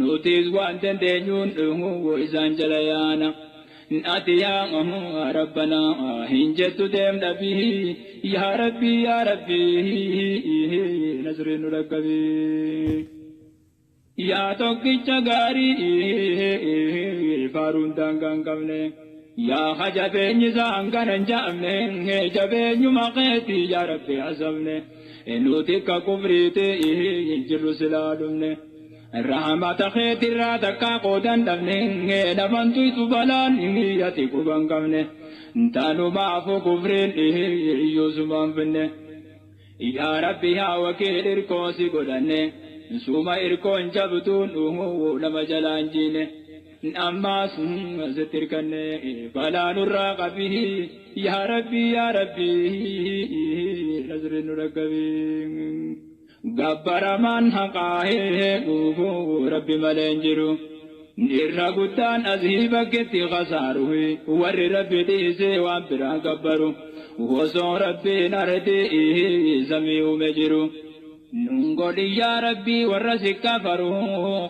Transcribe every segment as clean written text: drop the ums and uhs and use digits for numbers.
Nutis waan dandeenyuun isaan jala yaana. Ati yaa Rabbana hin jettu deem dhabii yaa Rabbi yaa Rabbi nasriin nu dhaqqabii. Yaa tokkicha gaarii faaruun daangaa hin qabne. Yaa jabeenyi isaan kana hin jaamne jabeenyuma keetii yaa Rabbi haasofne. Nuti akka kufriitti hin jirru silaa dhumne. Rahmata keetirraa takkaa qoodan dhabne namantu isu balaan ati quban qabne. Taanumaafu kufriin iyyuu sumaan finne. Yaa Rabbi yaa wakiil irkoo si godhanne. Suma irkoon jabduun nama jalaan jiine. Ammaas sitti hirkanne balaa nurraa qabii. Yaa Rabbi yaa Rabbi nasriin nu dhaqqabii. Gabbaramaan haqaa'ee Rabbi malee hin jiru. Irra guddaan asii bakkeetti khasaaru warri Rabbi dhiisee waan biraa gabbaru. Osoo Rabbiin ardii samii uume jiru. Nun godhi yaa Rabbi warra si kafaru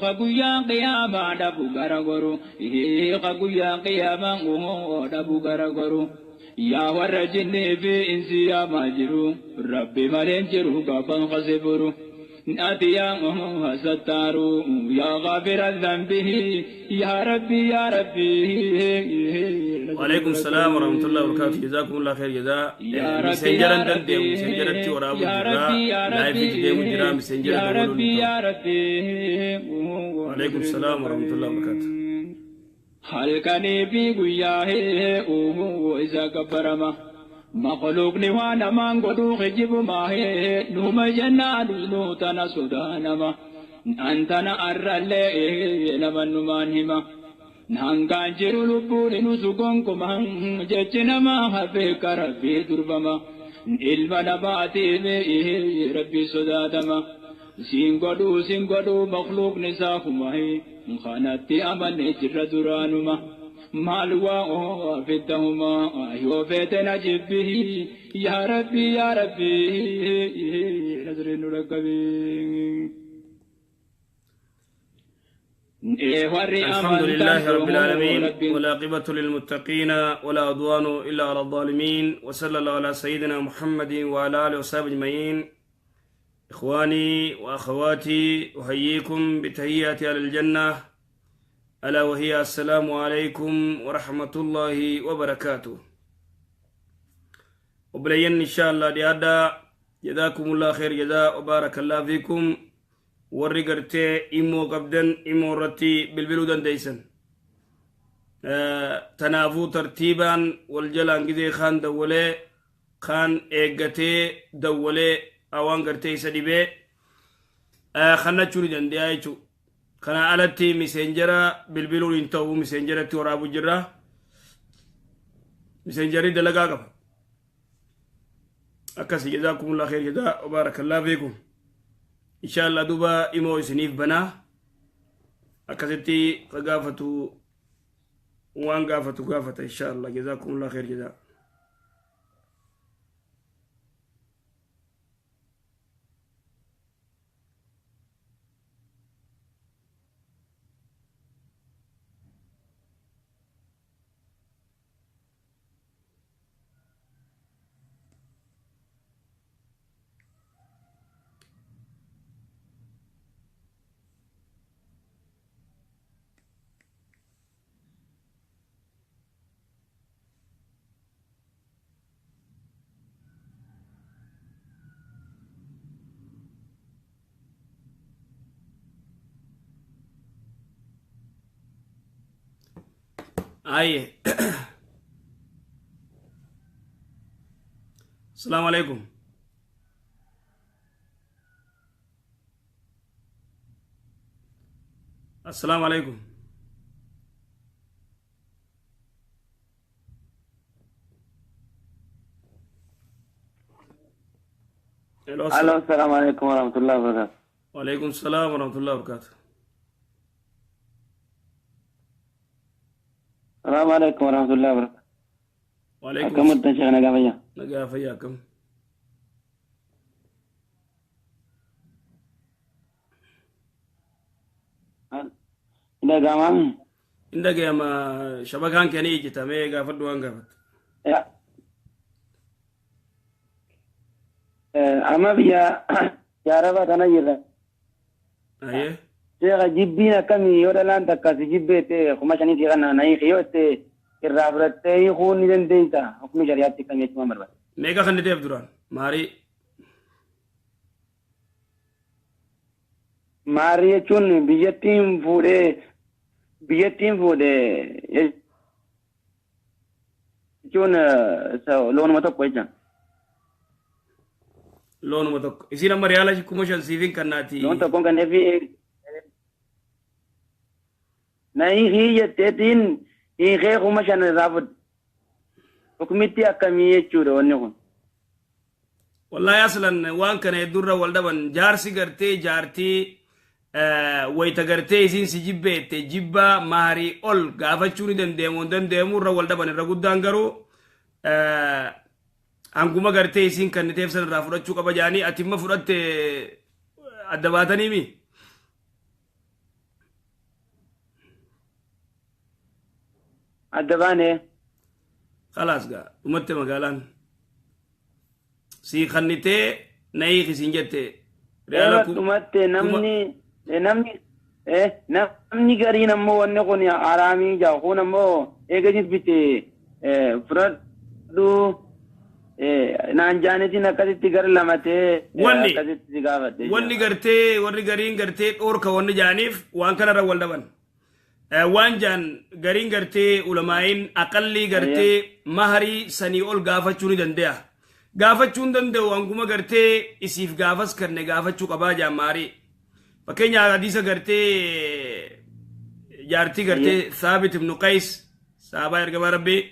ka guyyaa qiyaamaa dhabu gara goru. Ka guyyaa qiyaamaa dhabu gara goru. Yaa warra jinnii fi insi yaamaa jiru Rabbi malee hin jiru gaafan khasiburu. Ati yaa sattaaru yaa ghaafira dhanbi yaa Rabbi yaa Rabbi. وعليكم السلام ورحمة الله وبركاته جزاكم الله خير جزاء يا ربي مسنجرا يا دندم ربي مسنجرتي ورابو يا جرا ربي يا لايف ربي ديمو جرا مسنجرا يا دولون ربي يا ربي. وعليكم السلام ورحمة الله وبركاته. Halkanii fi guyyaa isa gabbarama. Makhluuqni waan namaan godhuu kijibumaa numa jennaan nu tana sodaanama. Antana arrallee nama numaan hima. Hangaan jiru lubbuun nusu gonkuma jechi namaa hafee Rabbii durbama. Ilma namaatiin Rabbii sodaatama. Siin godhuu siin godhuu makhluuqni isaa kuma kanatti amanne jirra duraanuma. Maal waa fiddahuma yoo feete na jibbii yaa Rabbi yaa Rabbi nasriin nu dhaqqabii. Warri الحمد لله amantan رب العالمين Rabbiin والعاقبة للمتقين ولا عدوان إلا على الظالمين وصلى الله على سيدنا محمد وعلى آله وصحبه أجمعين. إخواني وأخواتي أحييكم بتحية أهل الجنة ألا وهي السلام عليكم ورحمة الله وبركاته. وبلين إن شاء الله ديادا جزاكم الله خير جزاء وبارك الله فيكم. warri gartee immoo qabdan immoo irratti bilbiluu dandeeysan. Tanaafuu tartiibaan wal jalaan gizee kaan dawwalee kaan eeggatee dawwalee waan gartee isa dhibee kannachuu ni danda'a jechuudha. Kana alatti miseenjara bilbiluun hin ta'u miseenjaratti waraabu jirra. Miseenjarri dalagaa qaba. Akkasi jazaakumullah khair jazaa wa baarakallahu fiikum. Insha Allah duuba imoo isiniif banaa akkasitti ka gaafatu waan gaafatu gaafata insha Allah jazaakumullah khair jazaa. Aye. Assalamu alaikum. Assalamu alaikum. Hello. Alo, assalamu alaikum warahmatullahi wabarakatuh. Wa alaikum salam wa rahmatullahi wa barakatuh. Assalamu alaikum warahmatullahi wabarakatuh. Wa alaikum Akkam jirtan Sheekh nagaa fayyaa? Nagaa fayyaa akkam? Dhaga'amaami. Hin dhaga'ama, shabakaan kee ni ijjitamee, gaafadhu waan gaafattu. Amma biyya Arabaa kana jirra. Ayyee. Sheekha, jibbiin akkamii yoo dhalaan takka si jibbeette 5,000 kana na hiiki yoo itti irraa fudhattee hiikuu ni dandeessa? Hukmi shari'aatti akkamii jechuun barbaada. Meeqa kan ta'eef duraan? Maarii. Maarii jechuun biyyattiin fuudhee jechuun loonuma tokko jechuun. Loonuma tokko. Isiin amma riyaala 5,000 siifin kannaati. Loon tokkoon kan efi na hiikii jetteetiin hiikee 5,000 irraa fudhe. Hukmitti akkamii jechuudha wanni kun? Wallahi, aslan waan kana hedduurra wal dhaban. Jaarsi gartee jaartii wayita gartee isiin si jibbeette jibba maarii ol gaafachuu ni dandeemu hin dandeemu irra wal dhaban. Irra guddaan garuu hanguma gartee isiin kanniteef san irraa fudhachuu qaba jaanii. Ati imma fudhatte adda baataniimi. Adda baanee. Khalaas gaa, dhumatte magaalaan. Sii kannitee na hiiki siin jette. Riyaala Dhumatte. Namni gariin ammoo wanni kun haraamii jaa, kun ammoo eega jibbite fudhadhu naan jaanitiin akkasitti gara lamatee akkasitti si gaafadhe. Wanni gartee warri gariin gartee dhoorka wanni jaaniif waan kanarra wal dhaban. Waan jaan gariin gartee ulamaa'iin aqallii gartee maharii sanii ol gaafachuu ni danda'a. Gaafachuu hin danda'u, hanguma gartee isiif gaafas kanne gaafachuu qabaa jaan maarii. Fakkeenya hadiisa gartee jaartii gartee Saabit ibnu Qays, saabaa ergamaa Rabbii,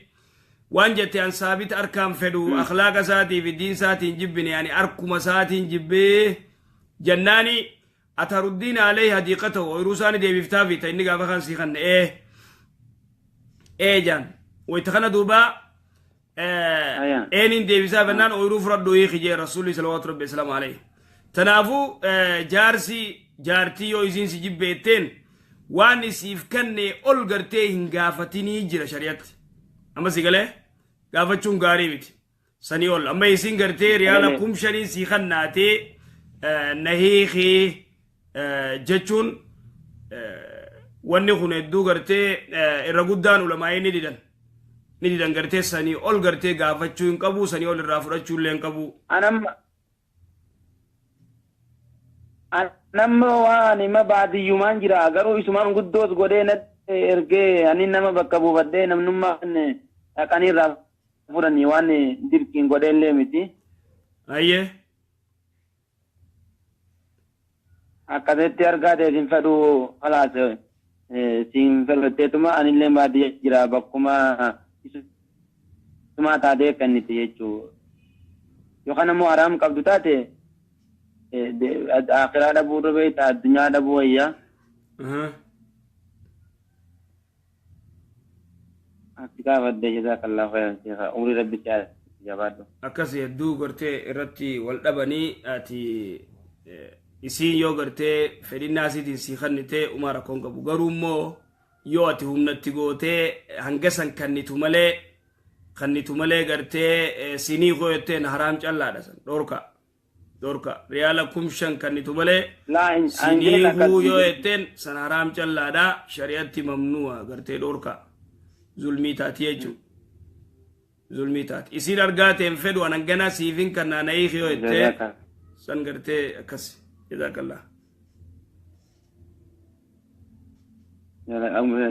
waan jette: "An Saabit harkaan fedhu, akhlaaqa isaatii fi diin isaatiin jibbine, ani harkuma isaatiin jibbee" jennaani, "Ataruddiin alayhi hadiiqatahu?" Ooyiruu isaanii deebiftaafi ta inni gaafa kan sii kanne? Ee jaan. Wayta kana duuba eeniin deebisaa fennaan, "Ooyiruu fudhadhu, hiiki" jee Rasuulli salawaatu rabbi wasalaamu alayhi. Tanaafuu jaarsi jaartii yoo isiin si jibbeetteen waan isiif kanne ol gartee hin gaafatinii jira shari'atti. Amma si galee, gaafachuun gaarii miti sanii ol. Amma isiin gartee riyaala 5,000 sii kannaatee na hiikii jechuun, wanni kun hedduu gartee irra guddaan ulamaa'ii ni didan. Gartee sanii ol gartee gaafachuu hin qabu, sanii ol irraa fudhachuu illee hin qabu. Anamma waan hima baadiyyumaan jira, garuu isumaan guddoos godhee natti ergee ani nama bakka buufadhee namnummaan dhaqanii irraa fudhanii waan dirqiin godhee illee miti. Ayyee. Akkasitti argaa ta'e sin fedhu, khalaas siin fedhatteetuma anillee baadiyyaa jira, bakkuma isumaa taatee kennite jechuu. Yookaan ammoo haraam qabdu taate akhiraa dhabuu irra beekta, addunyaa dhabuu wayyaa. Ati gaafadde, jazakallahu khairan sheekha, umrii rabbi si haa jabaadhu. Akkas hedduu gartee irratti wal dhabanii. Ati isiin yoo gartee fedhinnaa isiitiin sii kannitee umaa rakkoon qabu, garuu immoo yoo ati humnatti gootee hanga san kannitu malee gartee sinii koo jetteen haraam callaadha, san dhorka dhorka. Riyaala 5,000 kannitu malee Laa hin sinii kuu yoo jetteen san haraam callaadha, shari'atti mamnu'a, gartee dhorka, zulmii taati jechuu, zulmii taati. Isiin argaa ta'een fedhu an hangana siifin kannaa na hiiki yoo jettee san gartee akkas. Jazakallah.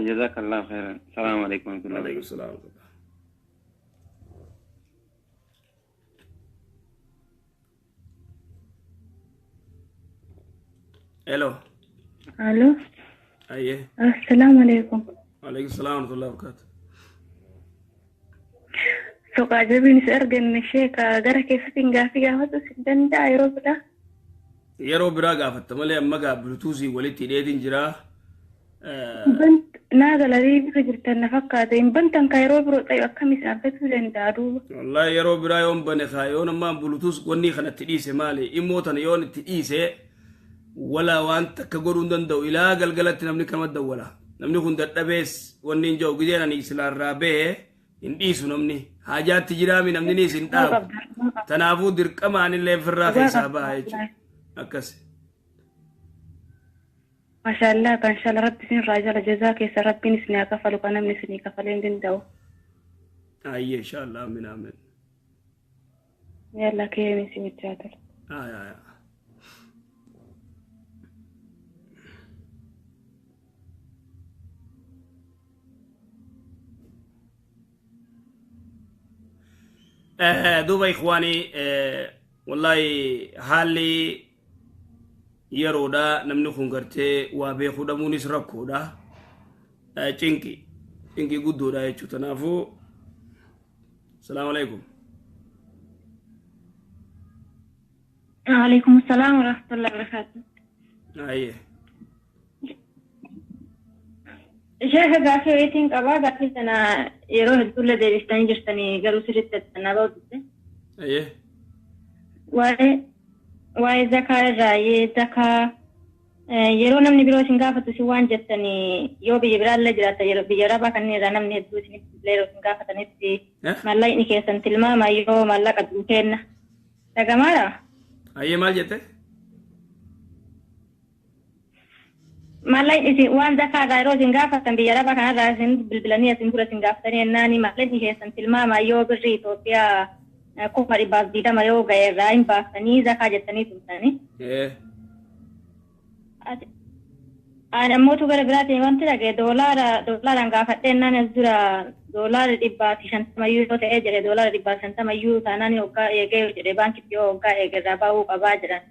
Jazakallahu khairan. Salaamu alaikum warahmatullahi. Alaikum salaam. Hello. Alo, Ayyee. Assalaamu alaikum. Alaikum salaam warahmatullahi wabarakatuh. Soqaa jabiin isa arganne sheeka, gara keessatti gaafii gaafatu si danda'a yeroo biraa? Yeroo biraa gaafatta malee amma gaa Bluetoothii walitti hidheetiin jira. Naa galanii bifa jirtan na fakkaata. Hin bantan ka yeroo biroo ta'e akkam isin argachuu danda'a duuba? Wallahi, yeroo biraa yoon bane kaa yoon ammaa Bluetooth wanni kanatti dhiise maali, immoo tana yoon itti dhiise wala waan takka godhuu hin danda'u. Ilaa galgalatti namni kanuma dawwala. Namni kun dadhabees wanni hin jiru gizeen ani islaarraa bahee hin dhiisu namni. Haajaatti jiraami namni niis hin dhaabu. Tanaafuu dirqama anillee firraa keessaa baha jechuudha. Akkas. Maashaallah kan inshallah rabbi isin irraa jala jazaa keessa rabbiin isin haa kafalu kan namni isinii kafalee hin danda'u. Ayyee inshallah amiin amiin. Yalla keemi isin wajjin haa tolu. Aayaa. Duuba ikhwaanii, wallahi haalli yeroodha, namni kun gartee waa beekuu dhabuunis rakkoodha. Cinqi cinqii guddoodha jechuudha. Kanaafuu salaamu alaikum. Waalaikum salaam wa rahmatullahi wa barakatuh. Ayyee. Sheekha, gaaffii wayiitiin qabaa. Gaaffii sana yeroo hedduullee deebiftanii jirtanii, garuu sirriitti addannaa ba'u. Ayyee. Waa'ee zakaa irraa, zakaa yeroo namni biroo isin gaafatu isin waan jettanii, yoo biyya biraallee jiraata, yeroo biyya arabaa kanneen irraa namni hedduu isinitti illee yeroo isin gaafatanitti maallaqni keessan tilmaama yoo maallaqa kenna. Dhagamaadha? Ayyee, maal jette? Maallaqni isin waan zakaa irraa yeroo isin gaafatan, biyya arabaa kanarraa isin bilbilanii isin dura isin gaafatanii jennaani, maallaqni keessan tilmaama yoo birrii Itoophiyaa 120,000 yoo ga'e irraa hin baaftanii zakaa jettanii turtanii. Ani ammootu gara biraatiin wanti dhagaye doolaaraan gaafadhee naan as dura doolaara 150yyuu yoo ta'ee jedhe, doolaara 150yyuu taanaan hoggaa eegee jedhe, baankitti yoo hoggaa eege irraa baa'uu qabaa jedhan.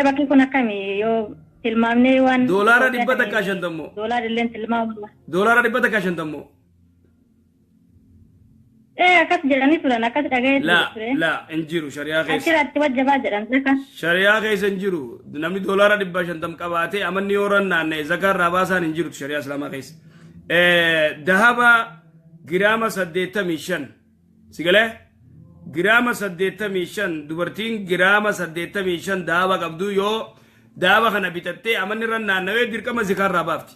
Bakki kun akkami yoo tilmaamnee waan. Doolaara 150? Doolaara illee tilmaamu. Doolaara 150? Akkas jedhanii turan, akkas dhaga'ee ture. La, hin jiru shari'aa keessa. Achirratti wajjabaa jedhan zaka. Shari'aa keessa hin jiru. Namni doolaara 150 qabaatee amanni yoo naanna'e zakaa irraa baasaan hin jirtu shari'aa islaamaa keessa. Dahaba giraama 85. Si galee? Giraama 85, dubartiin giraama 85 dahaba qabdu yoo dahaba kana bitattee amanni irra naannawee dirqama zakaa irraa baafti.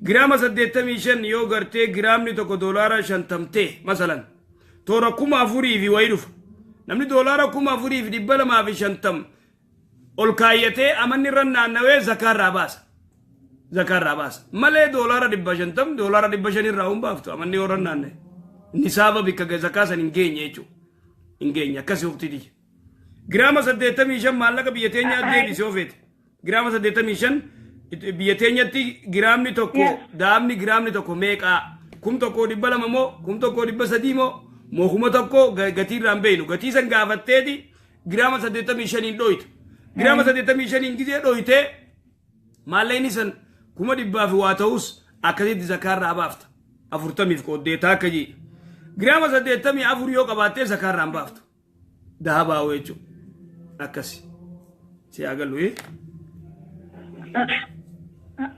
Giraama 85 yoo gartee giraamni tokko doolaara 50 ta'e, masalan toora 4,000 fi wayii dhufa. Namni doolaara 4,250 ol kaayyatee amanni irra naannawee zakaa irraa baasa. Zakaa irraa baasa. Malee doolaara 500, doolaara 500 irraa hin baaftu amanni yoo irra naanna'e. Nisaaba bikka zakaa san hin geenye jechuudha. Hin geenye akkasii uftiti. Giraama 85 maallaqa biyya teenyaa deebisee ofeete. Giraama 85 biyya teenyatti giraamni tokko, daabni giraamni tokko meeqaa? 1,200 moo 1,300 moo 1,000, gatii irraa hin beeknu. Gatii san gaafatteeti giraama 85n dhoyita. Giraama 85n gizee dhoyitee maallaqni san kuma dhibbaa fi waa ta'us akkasitti zakaa irraa baafta. 40f qooddeetaa akka jii. Giraama 84 yoo qabaattee zakaa irraa hin baaftu. Dahabaa jechuudha. Akkasi. Si agallu.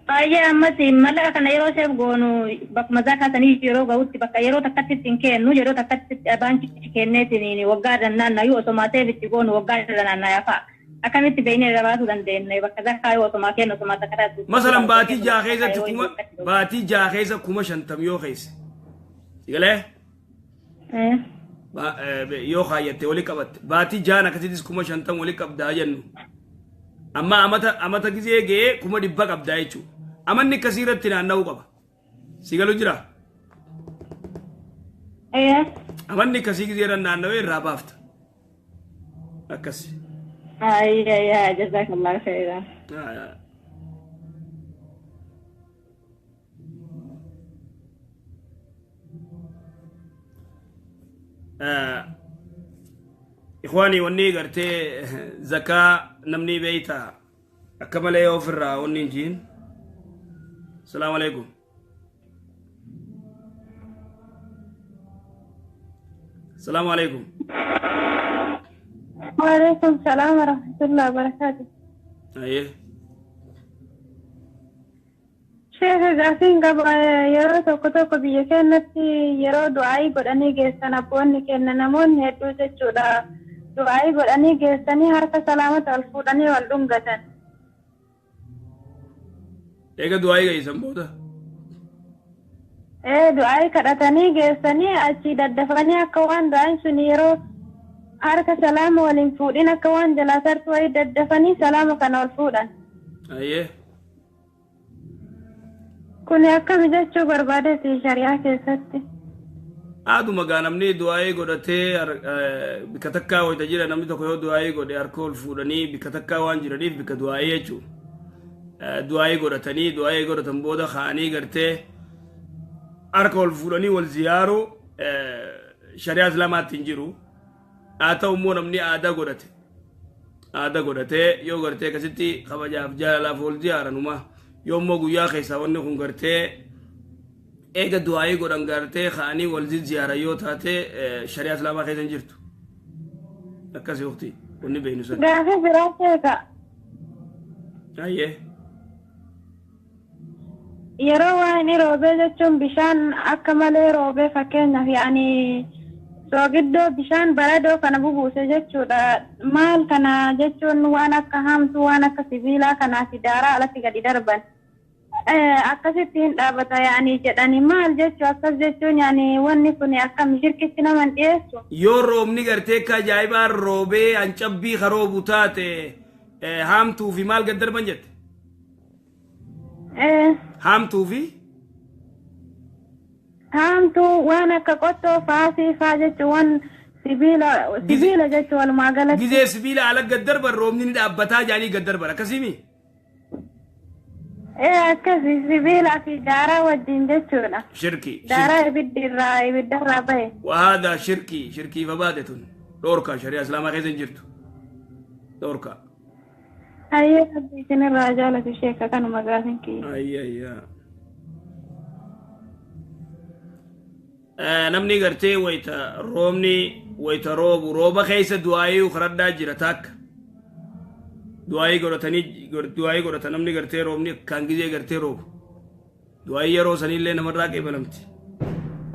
Baay'ee ammas mallaqa kana yeroo seef goonu bakkuma zakaa sanii yeroo ga'utti bakka yeroo takkatti ittiin kennu, yeroo takkatti baankitti kenneetiin waggaa irra naanna'u, osoo seef itti goonu waggaa irra naanna'aa fa'a. Akkamitti beeknee irra baasuu dandeenya bakka zakaa yoo osoo kennu osoo takka? Masalan baatii 6 keessatti baatii 6 keessa 50,000 yoo keesse. Sigalee? Yoo kaayyatte walii qabatte baatii 6n akkasittis 50,000 walii qabdaa jennu. Amma amata gizee ga'ee 100,000 qabdaa jechuudha. Amanni akkasii irratti naanna'uu qaba. Si galu jira? Amanni akkasii gizee irra naanna'ee irraa baafta. Akkasi. Ayyaa, jazakallah khairan. Ikhwaanii, wanni gartee zakaa namni beeyta akka malee ofirraa wanni hin jiin. Salaamu alaikum. Salaamu alaikum. وعليكم السلام ورحمة الله وبركاته. Ayyee. Sheekha, gaafiin qaba. Yeroo tokko tokko biyya keenyatti yeroo du'aayii godhanii geessan abboonni keenya, namoonni hedduu jechuudha. Du'aayii godhanii geessanii harka salaamata wal fuudhanii wal dhungatan. Eega du'aayii geessan booda. Du'aa kadhatanii geessanii achi daddafanii akka waan du'aan sun yeroo harka salaama waliin fuudhin akka waan jalaa sartu wayii daddafanii salaama kana ol fuudhan. Ayyee. Kuni akkami jechuu barbaadeeti shari'aa keessatti? Aaduma gaa namni du'aa'ii godhatee bikka takkaa wayita jira namni tokko yoo du'aa'ii godhe harka ol fuudhanii bikka takkaa waan jiraniif bikka du'aa'ii jechuudha. Du'aa'ii godhatanii du'aa'ii godhatan booda ka'anii gartee harka ol fuudhanii wal ziyaaruu shari'aa islaamaatti hin jiru. Haa ta'u immoo namni aadaa godhate. Aadaa godhatee yoo gartee akkasitti kabajaaf jaalalaaf wal ziyaaranuma yoo immoo guyyaa keessaa wanni kun gartee eega du'aa'ii godhan gartee ka'anii wal ziyaaran yoo taate shari'aa islaamaa keessa hin jirtu. Akkasii waqtii wanni beeknu sana. Gaafii biraa sheeka. Ayyee. Yeroo waan inni roobee jechuun bishaan akka malee roobee fakkeenyaaf yaani soogiddoo bishaan baradoo kana bubuuse jechuudha. Maal kana jechuun waan akka haamtuu waan akka sibiilaa kanaa fi daaraa alatti gadi darban. Akkasitti hin dhaabata yaani jedhani maal jechuu akkas jechuun yaani wanni kun akkam shirkitti nama hin dhiyeessu. Yoo roobni gartee akka ajaa'ibaa roobee hancabbii karoobu taate haamtuu fi maal gad darban jette? Haamtuu fi? Haamtuu waan akka qottoo faasii faa jechuun waan sibiila jechuun walumaa galatti. Gizee sibiila ala gad darban roobni ni dhaabbataa jedhanii gad darban akkasiimi? Akkasi sibiilaa fi daaraa wajjin jechuudha. Shirki. Daaraa ibiddarraa bahe. Wahaadha shirki shirkii fabaate tun dhoorka shari'a islaamaa keessa hin jirtu dhoorka. Hayyee rabbi isinirraa jaalatu sheeka kanuma gaafin kiyya. Ayyayyaa. Namni gartee wayita roobni wayita roobu rooba keessa du'aayii karadhaa jira takka. Du'aayii godhatanii du'aayii godhata namni gartee roobni akkaan gizee gartee roobu. Du'aayii yeroo sanillee namarraa qeebalamti.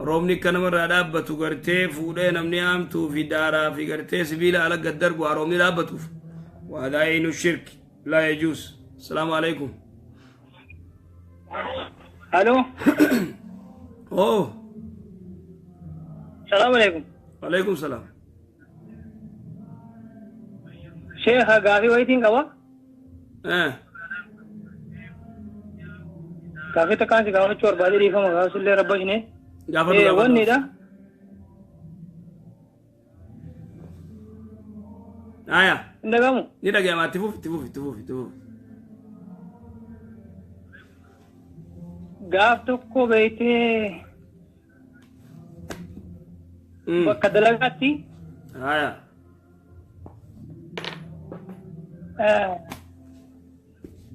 Roobni akka namarraa dhaabbatu gartee fuudhee namni haamtuu fi daaraa fi gartee sibiila ala gad darbu haa roobni dhaabbatuuf. وهذا عين الشرك لا يجوز. السلام عليكم. الو. اوه السلام عليكم. وعليكم السلام. شيخ غافي ويتين قوا؟ غافي تكان سي غافي چور بادي ريفا مغا سل ربش نے غافي وني دا آيا ndagamu ni dhaga'ama itti fufi itti fufi itti fufi itti fufi. Gaaf tokko beeytee bakka dalagaatti Aya.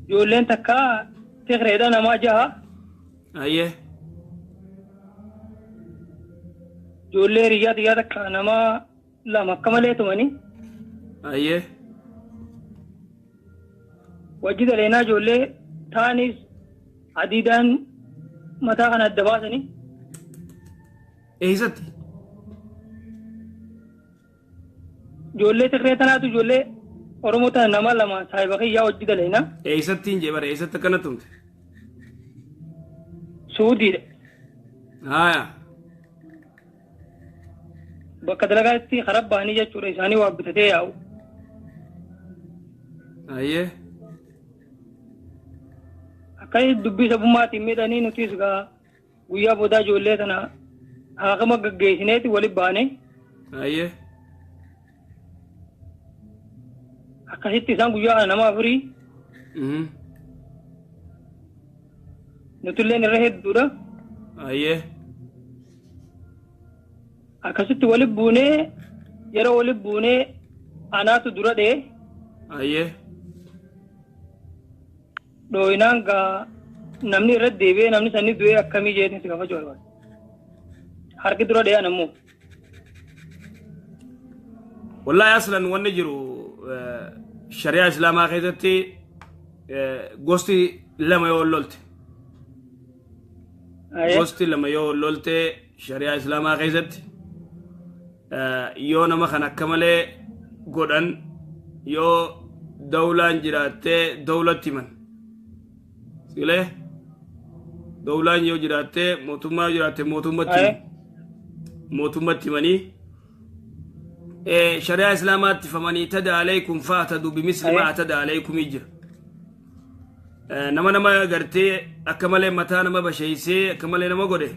Ijoolleen takka Tigreedha namaa jaha. Ayyee. Ijoollee hiriyaa xiyyaa takka namaa lama akka malee tumanii. Ayyee. Wajji daleenaa ijoollee taanis adiidaan mataa kana adda baasanii. Eessatti? Ijoollee Tigree tanaatu ijoollee Oromoo tana nama lama saahiba kiyyaa wajji daleenaa. Eessatti hin jee bara eessatti akkana tumte? Suudiidha. Haaya. Bakka dalagaatti karaa bahanii jechuudha isaanii waa bitatee yaa'u. Ayyee. Akkasii dubbii sabummaatiin miidhanii nutis gaa guyyaa boodaa ijoollee tana haakama gaggeessineeti walitti baane. Ayyee. Akkasitti isaan guyyaa kana nama afurii. Nutilleen irra hedduudha. Ayyee. Akkasitti walitti buunee yeroo walitti buunee anaatu dura dhee. Ayyee. Dhooyinaan gaa namni irratti deebi'ee namni sanni du'ee akkamii jeetiin si gaafachuu barbaada. Harki dura dhee anammoo. Wallahi aslan wanni jiru shari'aa islaamaa keessatti gosti lama yoo lolte. Gosti lama yoo lolte shari'aa islaamaa keessatti yoo nama kan akka malee godhan yoo dawlaan jiraattee dawlatti himan. Sigilee? Dawlaan yoo jiraatte, mootummaa yoo jiraatte, mootummatti himanii shari'aa islaamaatti faman i'tadaa alaykum fa'taduu bimisli maa i'tadaa alaykumii jira. Nama gartee akka malee mataa nama basheeysee akka malee nama godhe,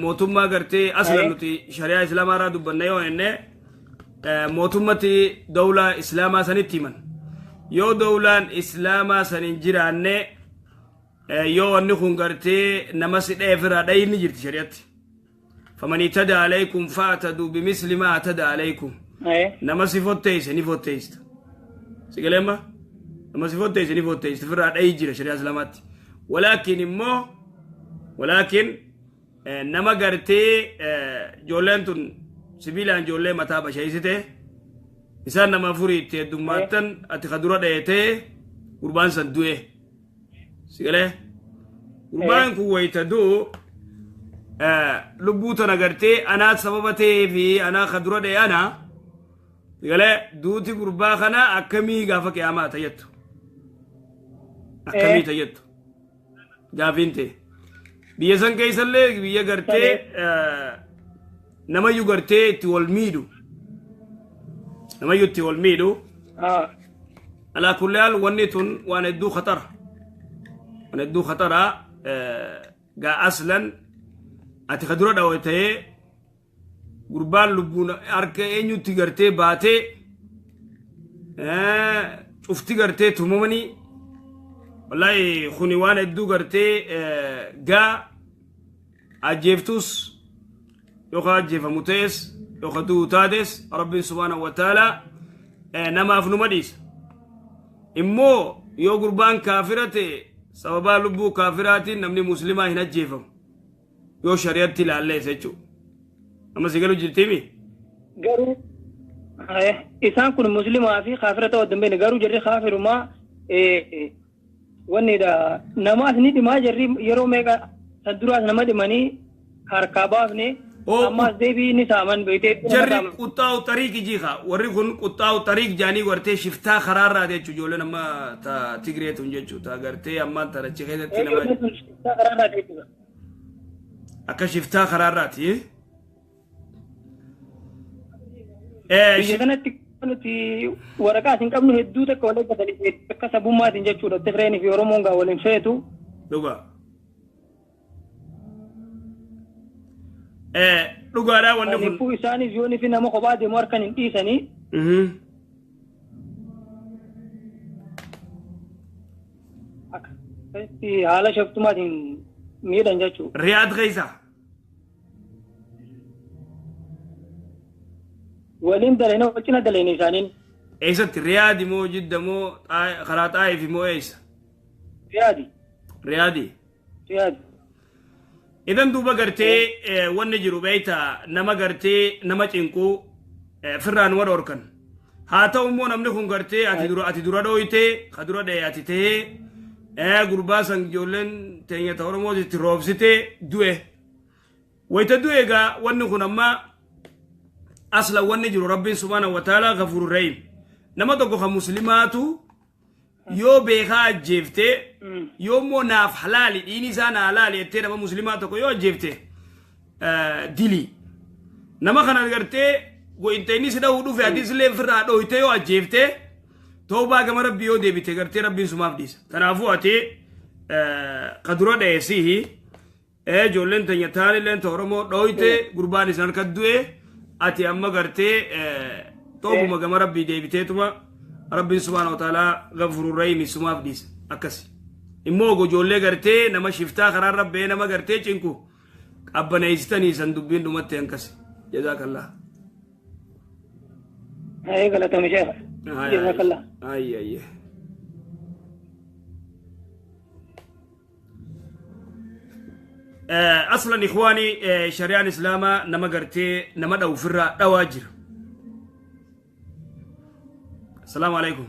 mootummaa gartee aslan nuti shari'aa islaamaa irraa dubbanna yoo jenne, mootummatti dawlaa islaamaa sanitti himan. Yoo dawlaan islaamaa san hin jiraanne, yoo wanni kun gartee nama si dheefirraa dhayinni jirti shari'atti. Faman i'tadaa alaykum fa'taduu bimisli maa i'tadaa alaykum. Nama si fotteeyse ni fotteeysta. Si galeemma, nama si fotteeyse ni fotteeysta, firraa dhayi jira shari'aa islaamaatti. Walaakin immoo, walaakin nama gartee ijoolleen tun sibiilaan ijoollee mataa basheeysite, isaan nama afurii itti heddummaattan, ati ka dura dheetee gurbaan san du'e. Si galee, gurbaan kun wayita du'u lubbuu tana gartee anaa sababa ta'ee fi anaa ka dura dhee ana. Si galee, duuti gurbaa kana akkamii gaafa qiyaamaa tayyattu, akkamii tayyattu gaafiin ta'e. Biyya san keessallee biyya gartee namayyuu gartee itti wal miidhu, namayyuu itti wal miidhu. Alaa kulli haal, wanni tun waan hedduu khatara, waan hedduu khatara. Gaa aslan ati ka dura dhawe ta'ee gurbaan lubbuun harka eenyutti gartee baatee cufti gartee tumamanii, wallahi kuni waan hedduu gartee gaa ajjeeftus yookaan ajjeefamu ta'es yookaan du'u taates, Rabbiin subhaanahu wa ta'ala namaaf numa dhiisa. Immoo yoo gurbaan kaafira ta'e, sababaa lubbuu kaafiraatiin namni muslimaa hin ajjeefamu yoo shari'atti ilaallees jechuudha. Amma si galu jirtiimi? Garuu isaan kun muslimaa fi kaafira ta'uu adda hin beekne. Garuu jarri kaafirumaa wannidha, namaas ni dhimaa. Jarri yeroo meeqa san duraas nama dhimanii harkaa baafne, ammaas deebii ni saaman beektee. Jarri quxxaa'u xariiqi jiika. Warri kun quxxaa'u xariiq jaanii gartee shiftaa karaarraa jechuudha. Ijoolleen amma ta Tigree tun jechuudha. Ta gartee ammaan tana achi keessatti nama akka shiftaa karaarraati. Biyya kanatti nuti waraqaa isin qabnu hedduu takka wal eeggatanii akka sabummaatiin jechuudha. Tigreenii fi Oromoon gaa waliin feetu. Dhugaa. Dhugaadhaa wanni kun. Kanaafuu isaanis yoon fi nama kophaa deemu harkan hin dhiisanii. Akkasitti haala shaftumaatiin miidhan jechuudha. Riyaad keessa. Waliin daleena, wal cina daleena isaaniin. Eessatti? Riyaadi moo Jidda moo karaa Xaayif moo eessa? Riyaadi. Riyaadi. Riyaadi. Idan duuba gartee wanni jiru beeyta, nama gartee nama cinquu firraan wal dhorkan. Haa ta'u immoo namni kun gartee ati dura dhooytee ka dura dha'e ati ta'ee, gurbaa san ijoolleen teenya ta Oromoo itti roobsitee du'e. Wayita du'e egaa wanni kun amma asla wanni jiru, Rabbiin subhaanahu wa ta'ala ghafuurur rahiim. Nama tokko kan muslimaatu yoo beekaa ajjeeftee, yoo immoo naaf halaali, dhiini isaa naa halaali jettee nama muslimaa tokko yoo ajjeefte, dilii. Nama kana gartee go'inta inni si dha'uu dhufe atis illee ofirraa dhooytee yoo ajjeefte, toobaa gama Rabbii yoo deebite, gartee Rabbiin sumaaf dhiisa. Kanaafuu ati ka dura dha'e sihi, ijoolleen teenya taanilleen ta Oromoo dhooyte, gurbaan isin harka du'e, ati amma gartee toobuma gama Rabbii deebiteetuma Rabbiin subhaana wa ta'aalaa ghafuurur rahiim sumaaf dhiisa akkasi. Immoo ijoollee gartee nama shiftaa karaa rabbee nama gartee cinqu qabbaneessitanii san dubbiin dhumatte hankasi. Jazaakallah. Galatoomi sheekha. Jazaakallah. Ayyi ayyi. Aslan ikhwaani, shari'aan islaamaa nama gartee nama dha'u ofirraa dhawaa jira. Asalaamu alaikum.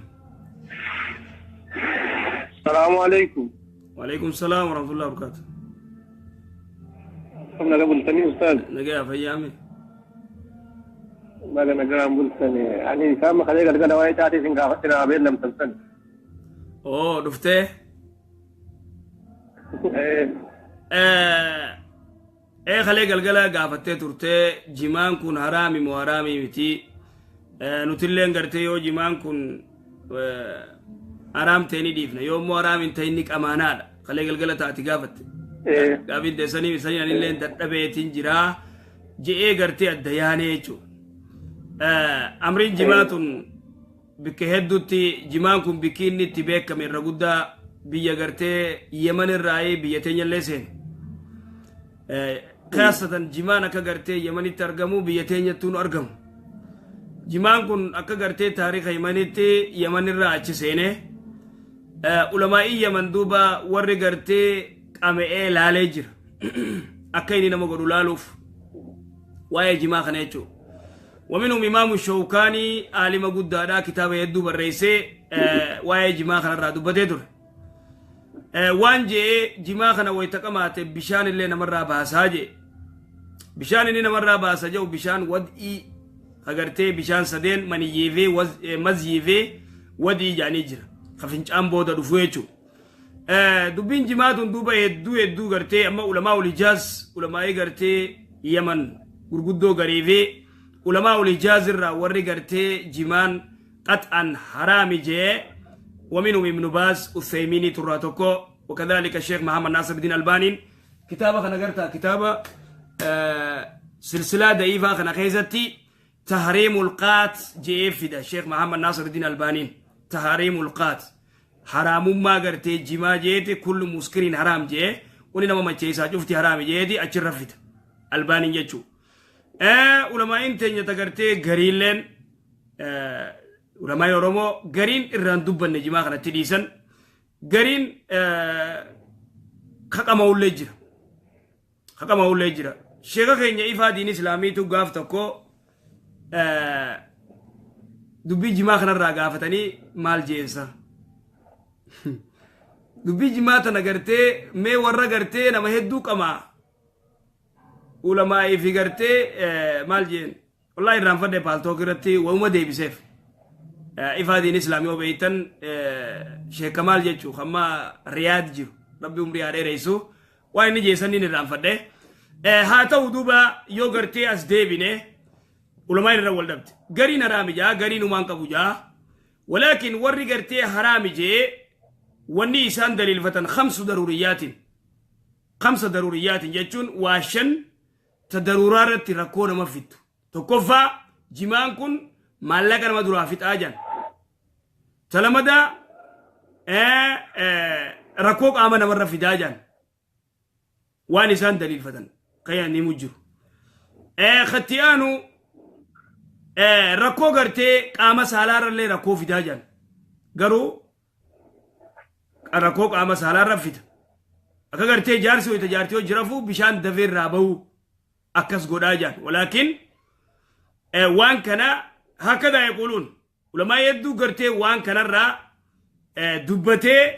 Salaamu alaikum. Waalaikum salaam warahmatullahi wabarakatuh. Akkam naga bultanii, ustaaz? Nagaya, fayyaame. Baga nagaan bultanii. Ani isaan makalee galgala waa'ee caatii isin gaafadhe naa beellamtan san. Oo, dhuftee? Ee kalee galgala gaafattee turtee jimaan kun haraami moo haraami miti nutilleen gartee yoo jimaan kun haraam ta'e ni dhiifna yoo immoo haraam hin ta'in ni qamaanaadha kalee galgala taati gaafatte gaafiin teessanii isanii anilleen dadhabeetiin jiraa je'ee gartee adda yaanee jechuudha. Amriin jimaa tun bikka hedduutti jimaan kun bikki inni itti beekame irra guddaa biyya gartee Yemen irraa biyya teenyallee seene. Kaasatan jimaan akka gartee Yemenitti argamu biyya teenyattuu nu argamu. Jimaan kun akka gartee taariika Yemenitti Yemen irraa achi seene. Ulamaa'ii Yemen duuba warri gartee qame'ee laalee jira. Akka inni nama godhu laaluuf waa'ee jimaa kana jechuudha. ومنهم إمام الشوكاني عالم قدادا كتاب يدو برئيسي waa'ee jimaa kanarraa dubbatee ture. Waan je'ee jimaa kana wayita qamaate bishaan illee namarraa baasaa jee. Bishaan inni namarraa baasa jedhu bishaan wad'ii agartee bishaan sadeen maniyyii fi mazyii fi wad'ii jedhanii jira. Ka fincaan booda dhufu jechuudha. Dubbiin jimaa tun duuba hedduu hedduu gartee amma ulamaa ul Hijaaz ulamaa'ii gartee Yaman gurguddoo garii fi ulamaa ul Hijaaz irraa warri gartee jimaan qax'an haraami jee ومنهم ابن باز الثيميني تراتوكو وكذلك الشيخ محمد ناصر الدين الباني كتابة خنا قرتها كتابة سلسلة ضعيفة خنا خيزتي تحريم القات جيف ده الشيخ محمد ناصر الدين الباني تحريم القات حرام ما قرتي جما جيتي كل مسكرين حرام جي وني نما مچيسا شفتي حرام جيتي اتشرفت الباني جيتشو علماء انت تقرتي غريلن علماء Oromoo gariin irraan dubbanne jimaa kanatti dhiisan gariin haqama'ullee jira. Haqama'ullee jira. Sheeka keenya ifaa diin islaamiitu gaaf tokko dubbii jimaa kanarraa gaafatanii maal jeensa. Dubbii jimaa tana gartee mee warra gartee nama hedduu qamaa ulamaa'ii fi gartee maal jeen wallaahi irraan fadhe Paltalk irratti waa'uma deebiseef. Ifaa diin islaamii yoo beeytan sheeka maal jechuu hamma Riyaad jiru rabbi umrii haa dheeressu waan inni jeessan inni irraanfadhe. Haa ta'u duuba yoo gartee as deebine ulamaan irra wal dhabde gariin haraami jaa gariin umaan qabu jaa walaakin warri gartee haraami jee wanni isaan daliilfatan khamsa daruuriyaatin jechuun waa shan ta daruuraa irratti rakkoo nama fittu. Tokkoffaa jimaan kun maallaqa nama duraa fixaa jan. Talamada rakkoo qaama namarra fidaa jan. Waan isaan daliilfatan qayyaan ni jiru. Khatti aanu rakkoo gartee qaama saalaarrallee rakkoo fidaa jan. Garuu rakkoo qaama saalaarra fida. Akka gartee jaarsi wayita jaartii hojii rafuu bishaan dafee irraa bahu akkas godhaa jan. Walaakin waan kana هكذا يقولون ولما يدو قرتي وان كان الرا دبتي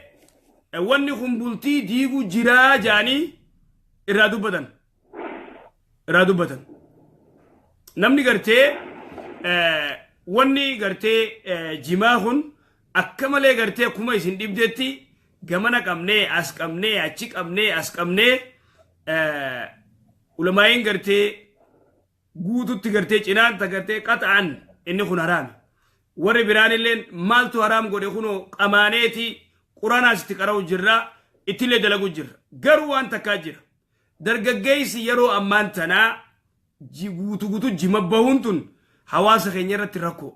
واني خنبلتي ديغو جرا جاني إرا دبتن إرا دبتن نمني قرتي واني قرتي جماهن أكمل قرتي كما يسن دبتي غمنا قمني أس قمني أچي قمني أس قمني ولما ين قرتي guututti gartee cinaan tagartee qaxa'an inni kun haraami. Warri biraan illeen maaltu haraam godhe kunoo qamaaneeti quraanaas itti qara'u jirra ittillee dalagu jirra. Garuu waan takkaa jira. Dargaggeessi yeroo ammaan tanaa guutu guutu jima bahuun tun hawaasa keenya irratti rakkoo.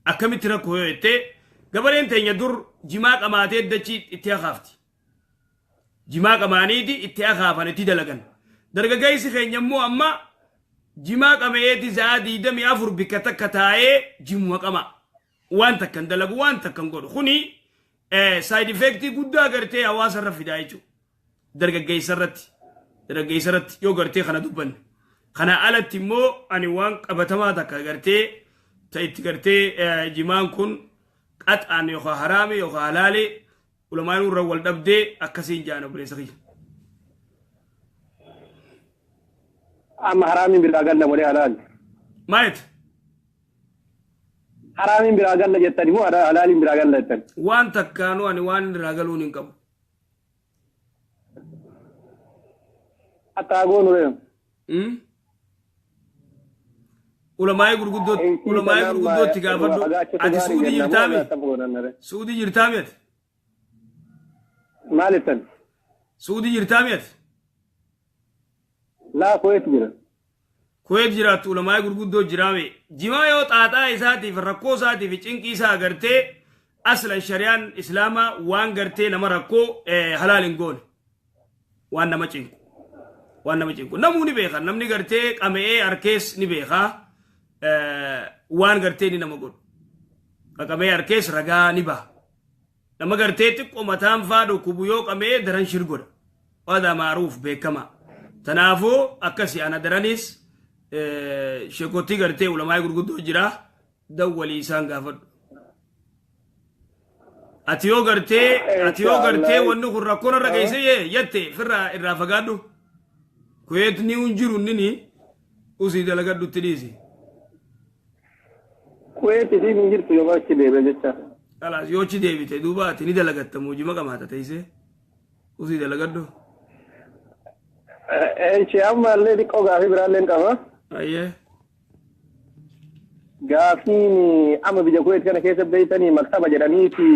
Akkamitti rakkoo yoo jettee gabareen teenya dur jimaa qamaatee dachii itti hakaafti. Jimaa qamaaniiti itti hakaafan itti dalagan. Dargaggeessi keenya immoo amma jimaa qameeti za'a 24 bikka takka taa'ee jimuma qama. Waan takkan dalagu waan takkan godhu. Kuni side effect guddaa gartee hawaasa irra fidaa jechuudha. Dargaggeessa irratti. Dargaggeessa irratti yoo gartee kana dubbanne. Kana alatti immoo ani waan qabatamaa takka gartee ta itti gartee jimaan kun qaxaan yookaan haraame yookaan halaale ulamaan irra wal dhabdee akkasiin jaana obboleessa kiyya. Amma haraamiin biraa galla malee halaali. Maayit? Haraamiin biraa galla jettani moo halaaliin biraa galla jettani? Waan takkaanuu ani waan irraa galuun hin qabu. Akka goonu ree. Ulamaa'ee gurguddootti ulamaa'ee gurguddootti gaafadhu. Ati Suudii jirtaami? Suudii jirtaami ati? Maal jettan? Suudii jirtaami ati? Laa, Kuweet jira. Kuweet jiraattu, ulamaa'ee gurguddoo jiraame. Jimaa yoo xaaxaa isaatiif, rakkoo isaatiif, cinqii isaa agartee, aslan shari'aan islaamaa waan gartee nama rakkoo halaal hin goone. Waan nama cinqu. Waan nama cinqu. Namuu ni beeka. Namni gartee qama'ee harkees ni beeka. Waan gartee ni nama godhu. Qama'ee harkees ragaa ni baha. Nama gartee xiqqoo mataan faa dhukkubu yoo qama'ee daran shir godha. Waada maaruuf beekama. Tanaafuu akkasi ana daranis sheekottii gartee ulamaa'ee gurguddoo jira, dawwalii isaan gaafadhu. Ati yoo gartee wanni kun rakkoon irra geesse jette, firraa irraa fagaadhu. Kuweet ni hin jiru, nini usii dalagadhutti dhiisi. Kuweet isiin hin jirtu yoo achi deebi'e jecha. Kalaas, yoo achi deebite duuba ati ni dalagatta, muujima qamaata teessee usii dalagadhu. Enchi, amma illee xiqqoo gaafii biraallee qaba. Ayyee. Gaafiin amma biyya Kuweet kana keessa beeytanii maktaba jedhaniiti,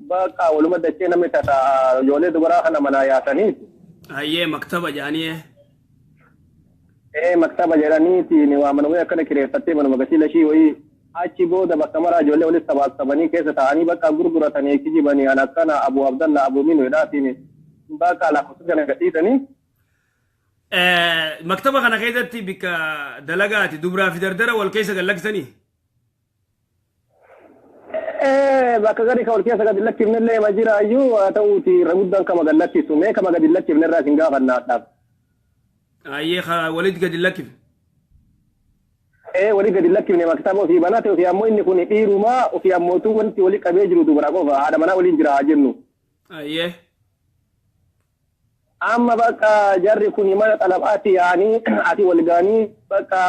bakka waluma dachee namni tata ijoollee dubaraa kana manaa yaasaniiti. Ayyee, maktaba jedhanii. Ee, maktaba jedhaniiti ni waa manuma akkana kireeffattee, manuma gasiila ishii wayii, achi booda bakka maraa ijoollee walitti sabaasabanii keessa taa'anii bakka gurguratanii kijibanii, an akkana Abu Abdalla Abu Minu jedhaatiin bakka lakkoofsa kana gadhiisanii. Maktaba kana keessatti bikka dalagaati dubraa fi dardara wal keessa gallaksanii. Ee, bakka gadi ka wal keessa gadi lakkifnellee ma jira iyyuu, haa ta'uuti irra guddaan kama gad lakkisu, mee kama gadi lakkifne irraa isin gaafannaadhaaf. Ayyee, walitti gadi lakkifne. Ee, walii gadi lakkifne, maktaba ofii banate, ofii ammoo inni kun dhiirumaa, ofii ammootuu wanti walii qabee jiru dubara qofa, haadha manaa waliin jira haa jennu. Ayyee. Amma bakka jarri kun mana xalabaatti yaa'anii ati wal ga'anii, bakka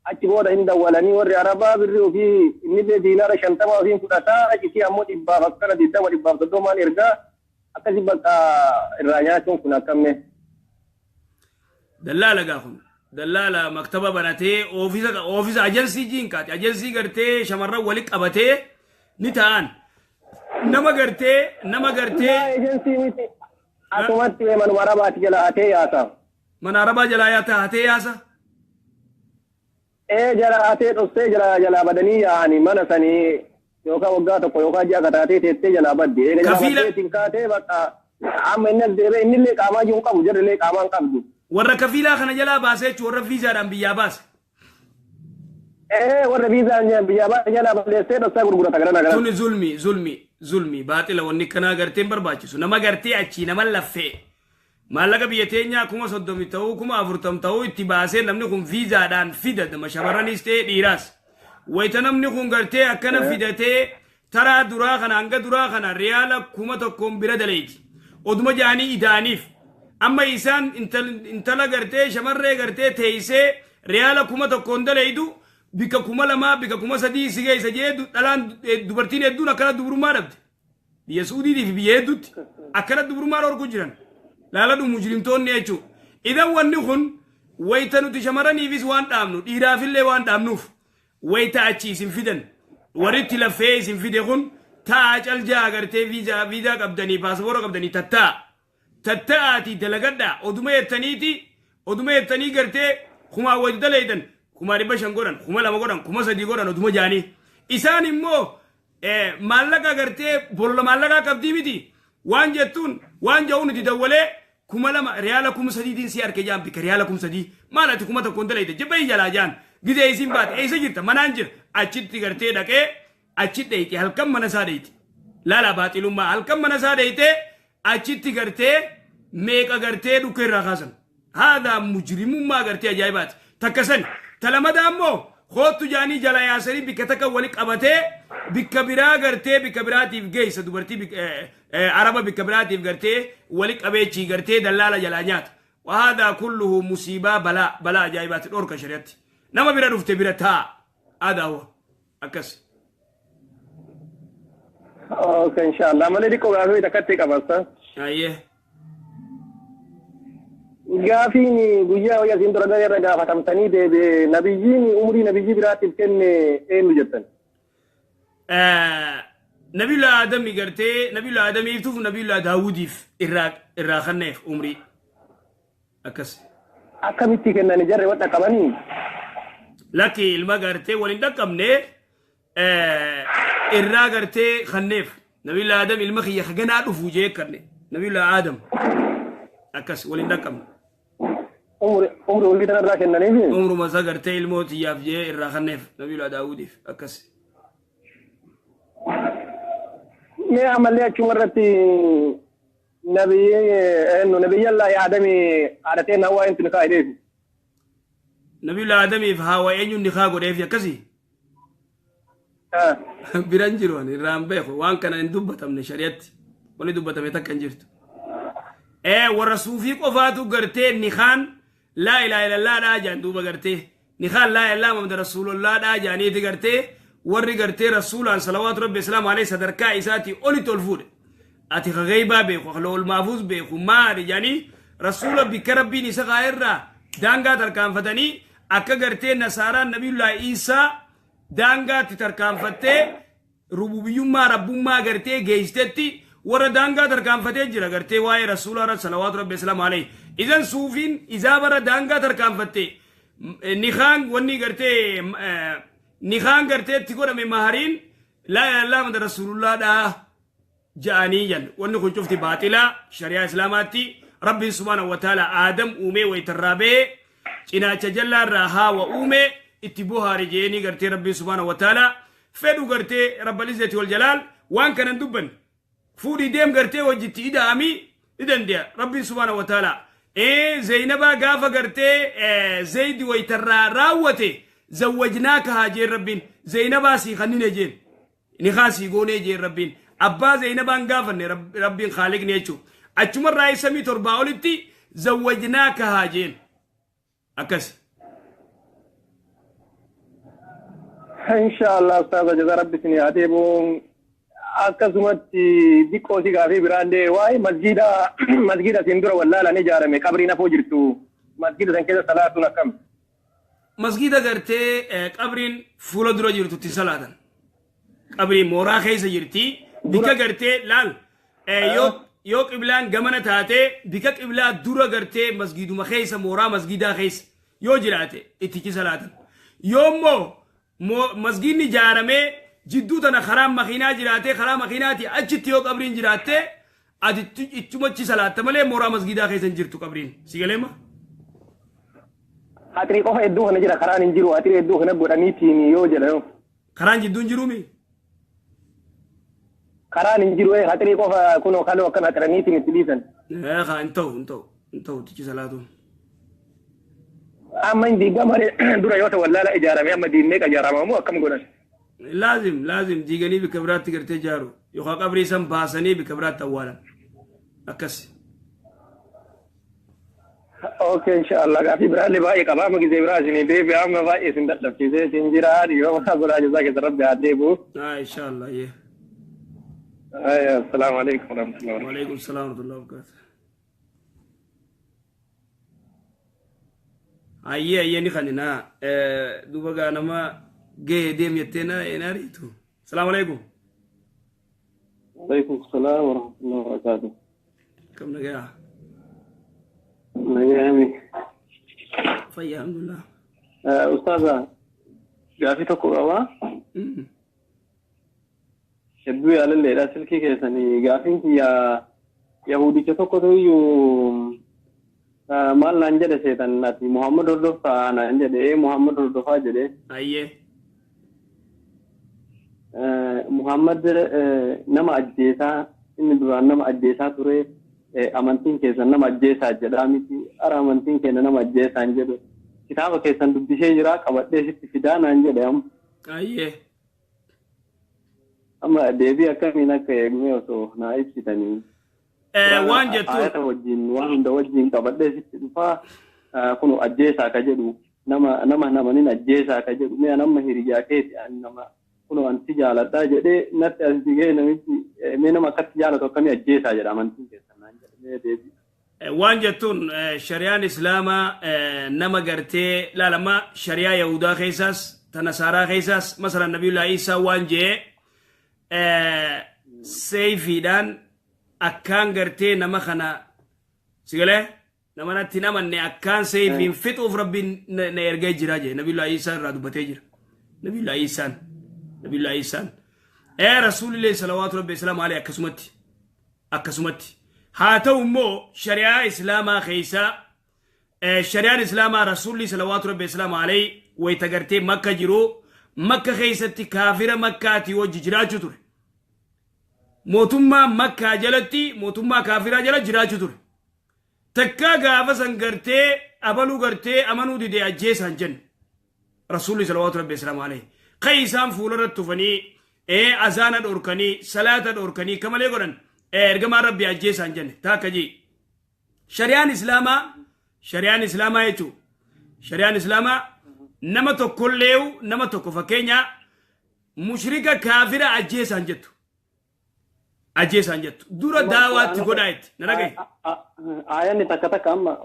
achi booda hin dawwalanii, warri arabaa birri ofii inni diinaara 50 ofiin fudhataa, isii ammoo 100f akkana 20, 130n ergaa, akkasi bakka irraa nyaachuun kun akkamme. Dallaala gaa kun. Dallaala maktaba banatee, oofisa ajansii jiinkaati. Ajansii gartee shamarran wali qabatee ni ta'an. Nama gartee. Ejensii miti. Asumatti manuma arabaati jala hatee yaasa. Mana arabaa jalaa yaata, hatee yaasa. Ee, jala hatee dhoksee jala badanii yaa'anii mana sanii, yookaan waggaa tokko yookaan ji'a kataatee teessee jalaa badde. Eega jalaa baddeetiin kaatee, bakka amma inni as deebi'ee innillee qaamaa jiru qabu, jarrillee qaamaa hin qabdu. Warra kafiilaa kana jalaa baasee jechuun warra viizaadhaan biyyaa baase. Ee, warra viizaan biyyaa baase jalaa balleessee dhoksaa gurgurata gara gara. Tuni zulmi, zulmi, zulmi, baaxila. Wanni kanaa gartee hin barbaachisu. Nama gartee achii nama laffee. Maallaqa biyya teenyaa 30,000 ta'uu, 40,000 ta'uu itti baasee namni kun viizaadhaan fida, nama shamarranis ta'ee dhiiraas. Wayita namni kun gartee akkana fidatee, taraa duraa kana, hanga duraa kana riyaala 1000n bira daleeti. Oduma jaanii idaaniif. Amma isaan intala gartee shamarree gartee teessee riyaala 1000n daleeydu bika 2000, bika 3000 si geessa jee, dhalaan dubartiin hedduun akkana dubrummaa dhabde. Biyya Suudiitii fi biyya hedduutti akkana dubrummaa dhorku jiran. Laaladhu, mujrimtoonni jechuudha. Idan wanni kun wayita nuti shamarraniifis waan dhaabnu, dhiiraafillee waan dhaabnuuf, wayita achi isin fidan, warri itti laffee isin fide kun ta'a caljaa agartee, viizaa qabdanii, paasapoora qabdanii, tatta'a. Tatta'aatii dalagadhaa oduma jettaniiti, oduma jettanii gartee kumaa wayita daleeydan 500,000 godhan, 2000 godhan, 3000 godhan oduma jaanii. Isaan immoo maallaqa gartee bolola maallaqaa qabdii miti waan jettuun, waan ja'uun itti dawwalee, 2000, riyaala 3000tiin si harke jaan, bika riyaala 3000 maal ati 1000n dalayte jabbayi jalaa jaan. Gizee isiin baate, eessa jirta? Manaan jira. Achitti gartee dhaqee achi dheeyte, halkan mana isaa dheeyte. Laala baaxilummaa, halkan mana isaa dheeyte, achitti gartee meeqa gartee dhukkee irraa kaasan. Haadha mujrimummaa gartee ajaa'ibaati. Takka sani. Talamadaa immoo hoottu jaanii jala yaasanii bikka takka wali qabatee bikka biraa gartee bikka biraatiif geessa, dubartii araba bikka biraatiif gartee wali qabeechii gartee dallaala jalaa nyaata. وهذا كله musiibaa, balaa, balaa ajaa'ibaati, dhorka shari'atti. Nama bira dhufte bira taa. هذا هو akkas. Okay, inshallah. Malee xiqqoo gaafii takkatti qabasta. Ayyee. Gaafiin guyyaa wayyaa siin dura irra gaafatamtanii deebi'e nabiyyiin umrii nabiyyi biraatiif kenne eenyu jettan? Nabiyullaa Aadami gartee Nabiyullaa Aadamiiftuuf Nabiyullaa Daawudiif irraa kenneef umrii. Akkas. Akkamitti kennani jarri wadha qabanii? Lakki ilma gartee waliin dhaqqabne irraa gartee kenneef. Nabiyullaa Aadam ilma kiyya haganaa dhufu jee kenne. Nabiyullaa Aadam. Akkas waliin dhaqqabne. Umri umrii tanarraa kennaniifi? Umruma isaa gartee ilmoo tiyyaaf jee irraa kenneef Nabiyullaa Daawudiif akkas. Mee ammallee achuma irratti nabiyyallaahi Aadamii haadhateen Hawwaa eenyutu nikaa hidheefi? Nabiyullaa Aadamiif Hawwaa eenyuun nikaa godheefi akkasii? Biran jiru ani irraa hin beeku waan kana hin dubbatamne shari'atti wanni dubbatame takka hin jirtu. Warra suufii qofaatu gartee nikaan laa ilaaha illallah dhaa jaan duuba gartee nikaan laa ilaaha Muhammad rasuulullah dhaa jaaniiti gartee warri gartee rasuulaan salawaatu rabbi islaamu alayhi sadarkaa isaatii olitti ol fuudhe. Ati ka ghaybaa beeku ka lawul maafuus beeku maali jaanii rasuula bikka rabbiin isa kaa'erraa daangaa tarkaanfatanii akka gartee nasaaraan nabiyullaa Iisaa daangaatti tarkaanfattee rububiyyummaa rabbummaa gartee geessitetti warra daangaa tarkaanfatee jira gartee waa'ee rasuulaa irratti salawaatu rabbi islaamu alayhi. Idan suufiin izaa bara daangaa tarkaanfatte nikaan wanni gartee nikaan gartee itti godhame mahariin laa ilaaha illallah Muhammad rasuulullah dhaa ja'anii jan wanni kun cufti baaxilaa shari'aa islaamaatti rabbiin subhaanahu wa ta'ala aadam uumee wayitarraa ba'ee cinaacha jallaarraa haawa uume itti bohaare jeeni gartee rabbiin subhaanahu wa ta'ala fedhu gartee rabbal izzati wal jalaal waan kanan dubbanne fuudhii deem gartee wajjitti ida'amii ni dande'a rabbiin subhaanahu wa ta'ala Zeynabaa gaafa gartee Zeydi wayitarraa raawwate zawwajnaaka haa jeen rabbiin Zeynabaa sii kannine jeen nikaa sii goonee jeen rabbiin abbaa Zeynabaan gaafanne rabbiin khaaliqni jechuun achumarraa samii torbaa olitti zawwajnaaka haa jeen akkas. Inshallah ustaaza jaza rabbi isin haa deebi'u. Akkasumatti diqqoo si gaafii biraallee waa'ee masgiida siin dura wallaalaan ijaarame qabriin afoo jirtu masgiida san keessa salaatuun akkam? Masgiida gartee qabriin fuula dura jirtutti salaatan. Qabriin mooraa keessa jirti. Bika gartee laal yoo qiblaan gamana taate bika qiblaa dura gartee masgiiduma keessa mooraa masgiidaa keessa yoo jiraate itti salaatan. Yoo immoo masgiidni ijaaramee jidduu tana karaa makiinaa jiraatee karaa makiinaati achitti yoo qabriin jiraatte ati ichumachi salaatta malee mooraa masgiidaa keessa hin jirtu qabriin. Si galeema? Atirii qofa hedduu kana jira karaan hin jiru atirii hedduu kana godhaniitiin yoo jedhan. Karaan jidduu hin jiruumi? Karaan hin jiru atirii qofa kunoo kaloo akkana atiraniitiin itti dhiisan. Hin ta'u hin ta'u hin ta'u tichi salaatuun. Amma hin diigama dura yoo ta'u wallaala ijaarame amma diinnee ijaarama moo akkam godhan? Laazim diiganii bikka biraatti gartee ijaaru yookaan qabrii san baasanii bikka biraatti awwaalan akkas. Okay inshallah gaafii biraallee baay'ee qaba amma gisee biraa isinii deebi'a amma baay'ee isin dadhabsiisee isin jira yoo godhaa jazaa keessa rabbi haa deebi'u. Inshallah yee. Assalaamu alaikum warahmatullahi wabarakatuh. Waalaikum salaam warahmatullahi wabarakatuh. Ayyee ayyee ni kanina duuba gaa nama gahee deem jettee na ariitu. Salaamu alaikum. Waalaikum salaam warahmatullahi wabarakatuh. Kam nagayaa? Nagayaami. Fayyaa alhamdulillah. Ustaaza gaafii tokko qabaa. Hedduu yaalalleedha silkii keessanii gaafiin kiyya Yahudicha tokkotu iyyuu maal naan jedhe seetan ati Muhammad hordoftaa naan jedhe Muhammad hordofaa jedhe. Ayyee. Muhammad nama ajjeesaa inni duraan nama ajjeesaa ture amantiin keessan nama ajjeesaa jedhaa miti ara amantiin keenya nama ajjeesaa hin jedhu kitaaba keessan dubbisee jira qabadhee sitti fidaa naan jedhe amma. Ayyee. Amma deebii akkamiin akka eegme osoo naa ibsitanii. Waan jettu. Ayata wajjin waan hunda wajjin qabadhee sitti dhufaa kun ajjeesaa ka jedhu nama namanin ajjeesaa ka jedhu mi'a nama hiriyaa keeti ani nama kun wanti jaaladhaa jedhee natti as digee namichi mee nama akkatti jaalatu akkamii ajjeesaa jedha amantiin keessan naan jedhe mee deebii. Waan jettuun shari'aan islaamaa nama gartee laalama shari'aa Yahudaa keessaas ta Nasaaraa keessaas, masalan Nabiyullaa Isaa waan jee seeyfiidhaan akkaan gartee nama kana sigalee nama natti hin amanne akkaan seeyfiin fixuuf Rabbiin na ergee jira jee. Nabiyullaa Isaa irraa dubbatee jira. Nabiyullaa Isaan Rasuulillee salawaatu Rabbi islaam alayhi akkasumatti haa ta'u immoo shari'aa islaamaa keessaa shari'aan islaamaa Rasuulli salawaatu Rabbi islaam alayhi wayta gartee Makka jiru, Makka keessatti kaafira Makkaatii wajji jiraachuu ture. Mootummaa Makkaa jalatti, mootummaa kaafiraa jala jiraachuu ture. Takkaa gaafa san gartee abaluu gartee amanuu didee ajjeesaan jenne. Rasuulli salawaatu Rabbi islaam alayhi kan isaan fuularratti tufanii, azaana dhorkanii, salaata dhorkanii kamalee godhan, ergamaan Rabbi ajjeesaan jenne. Taakka jii shari'aan islaamaa jechuun shari'aan islaamaa nama tokkolleewu, nama tokko fakkeenya mushrika kaafira ajjeesaan jettu, ajjeesaan jettu. Dura daawaatti godhaa itti na dhagaye. Aayanni takka takka amma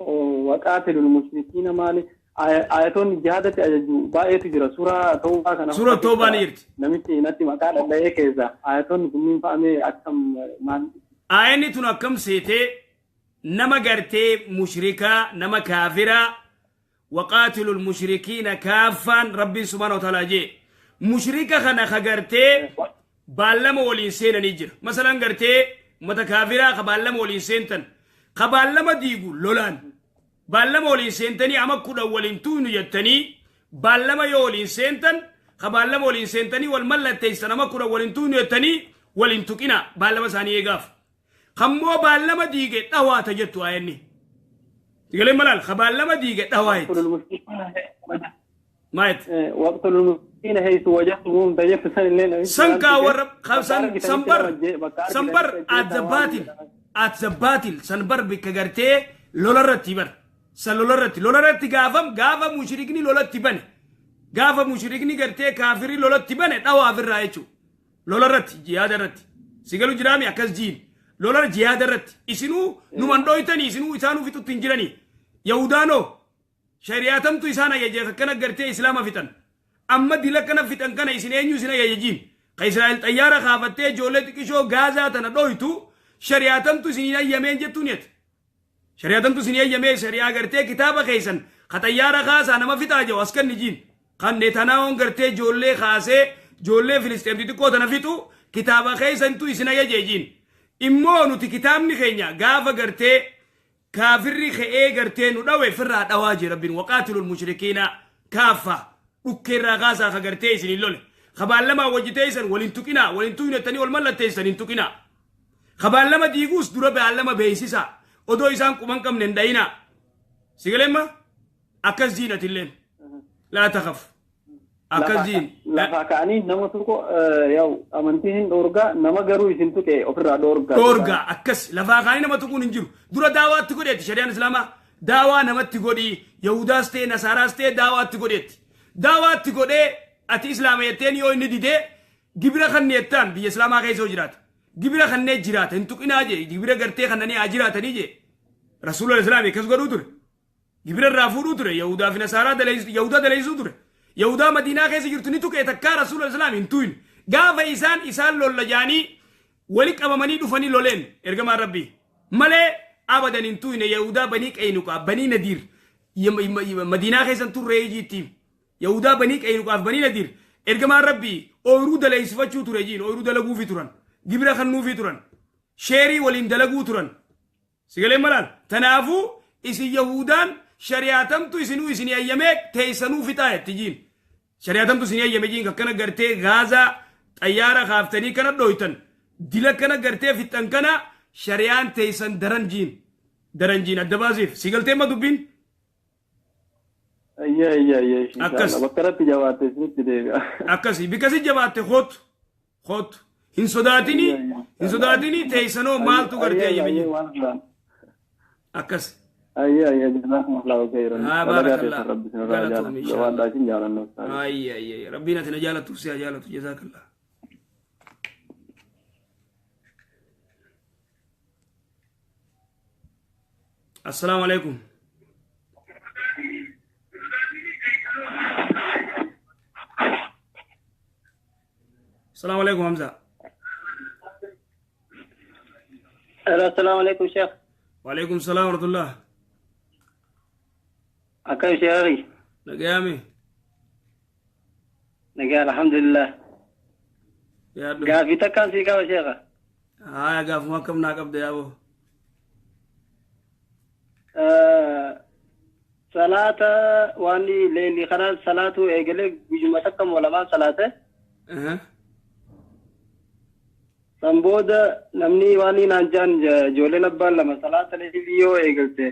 waqaatilul mushrikiina maali, ayatoonni jihaadatti ajaju baay'eetu jira. Suuraa Tawbaa kana. Suuraa Tawbaa ni jirti. Namichi natti maqaa dhadha'ee keessa ayatoonni kunniin fa'amee akkam maal? Aayanni tun akkam seetee nama gartee mushrikaa, nama kaafiraa, waqaatilul mushrikiina kaaffaan Rabbiin subhaana wa ta'ala jee, mushrika kana ka gartee baallama waliin seenanii jira. Masalan gartee ummata kaafiraa ka baallama waliin seentan, ka baallama diigu lolaan, baallama waliin seentanii ama 10 waliin tuynu jettanii, baallama yoo waliin seentan, ka baallama waliin seentanii wal mallatteessan, ama 10 waliin tuynu jettanii waliin tuqina, baallama isaanii eegaaf. Kammoo baallama diige dhawaata jettu ayenni. Sigalee malaal ka baallama diige dhawaa jetti. Maayet. Waqtulul mushrikiina haythu wajadtumuhum tajettu san illee. San kaa warra san bar at the battle, at the battle san bar bikka gartee lolarratti bar san lolarratti gaafam gaafa mushrikni lolatti bane, gaafa mushrikni gartee kaafirii lolatti bane dhawaaf irraa jechuudha. Lolarratti, jihaada irratti sigalu jiraami akkas jiin lolara jihaada irratti isinuu numan dhoytanii, isinuu isaanuu fixutti hin jiranii. Yahudaanoo shari'aatamtu isaan ajaje akkana gartee islaama fixan, amma dila kana fixan kana isin eenyu isin ajajiin? Ka Israa'el xayyaara kaafattee ijoollee xiqqishoo Gaazaa tana dhoytu shari'aatamtu isin hin ayyameen jettuun yet shari'aatamtu isin ayyamee? Shari'aa gartee kitaaba keessan ka xayyaara kaasaa nama fixaa jiru as kanni jiin kan Netanyahuun gartee ijoollee kaasee ijoollee Filisxeem xixiqqoo tana fixu kitaaba keessantu isin ajaje jiin. Immoo nuti kitaabni keenya gaafa gartee kaafirri ka'ee gartee nu dhawe firraa dhawaa jee Rabbiin, waqaatilul mushrikiina kaaffa, dhukkeerraa kaasaa ka gartee isin hin lole. Kabaalamaa wajji teessan waliin tuqinaa, waliin tuqnettanii wal mallatteessan hin tuqinaa. Kabaalama diiguus dura baallama beeksisaa, odoo isaan quban qabne hin dhayinaa. Sigalemma akkas jiinatilleen laa takaf akkas jiin. Lafaa ka'anii nama tokko yaa'u amantii hin dhoorgaa, nama garuu isin tuqe ofirraa dhoorgaa. Dhoorgaa akkas lafaa ka'anii nama tuquun hin jiru. Dura daawaatti godheetti shari'aan islaamaa daawaa namatti godhii, Yahudaas ta'e Nasaaraas ta'e daawaatti godheetti. Daawaatti godhee ati islaama jetteen yoo inni didee gibira kan jettaan biyya islaamaa keessa yoo jiraate. Gibira kannee jiraata hin tuqinaa jee, gibira gartee kannanii haa jiraatanii jee. Rasuula islaamii akkas godhuu ture. Gibira irraa fuudhuu ture. Yahudaa fi Nasaaraa Yahudaa daleessuu ture. Yahudaa Madiinaa keessa jirtu ni tuqee takkaa Rasuula islaamii hin tuqin. Gaafa isaan lolla jaanii wali qabamanii dhufanii loleen ergamaan Rabbii. Malee abadan hin tuqne Yahudaa Banii Qaynuqaa, Banii Nadiir Madiinaa keessan turree jiitti. Yahudaa Banii Qaynuqaaf Banii Nadiir ergamaan Rabbii ooyiruu daleessifachuu ture jiin, ooyiruu dalaguufii turan. Gibira kennuufii turan. Sheerii waliin dalaguu turan. Sigalee malaan tanaafuu isin Yahudaan shari'aatamtu isinuu isinii ayyamee teessanuu fixaa jetti jiin. Shari'aatamtu isinii ayyame jiin akkana gartee Gaazaa xayyaara kaaftanii kana dhoytan, dila kana gartee fixan kana shari'aan teessan daran jiin. Daran jiin adda baasiif. Sigaltee ma dubbiin? Ayya ayya ayya. Akkas. Bakka irratti jabaatte isinitti deebi'a. Akkasi bikkasi jabaatte kootu kootu, hin sodaatini, hin sodaatini, teessanoo maaltu gartee ayyame jiin. Akkas. Ayya ayya, jazakumullahu khairan. Haa, Dalagaa barakallah. teessan Rabbi isinirraa Galatoom, jaalatu. inshallah. Waan isin jaalannu. Ayya ayya, Rabbiin ati na jaalatuuf si haa jaalatu, jazaakallah. Assalaamu alaikum. Assalaamu alaikum Hamza. Assalaamu alaikum Sheekh. Wa alaikum salaam wa rahmatullah. Akkam Sheekh? Nagayaami. Nagaa alhamdulillah. Yaaddu. Gaafii takkaan sii qaba Sheekha. Haa gaafuma akkam naa qabda yaaboo. Salaata waan leelii kanaan salaatu eegalee guyyuma takka moo lamaan salaate. San booda namni waan naan jaan ijoolleen abbaan lama salaata leelii yoo eegalte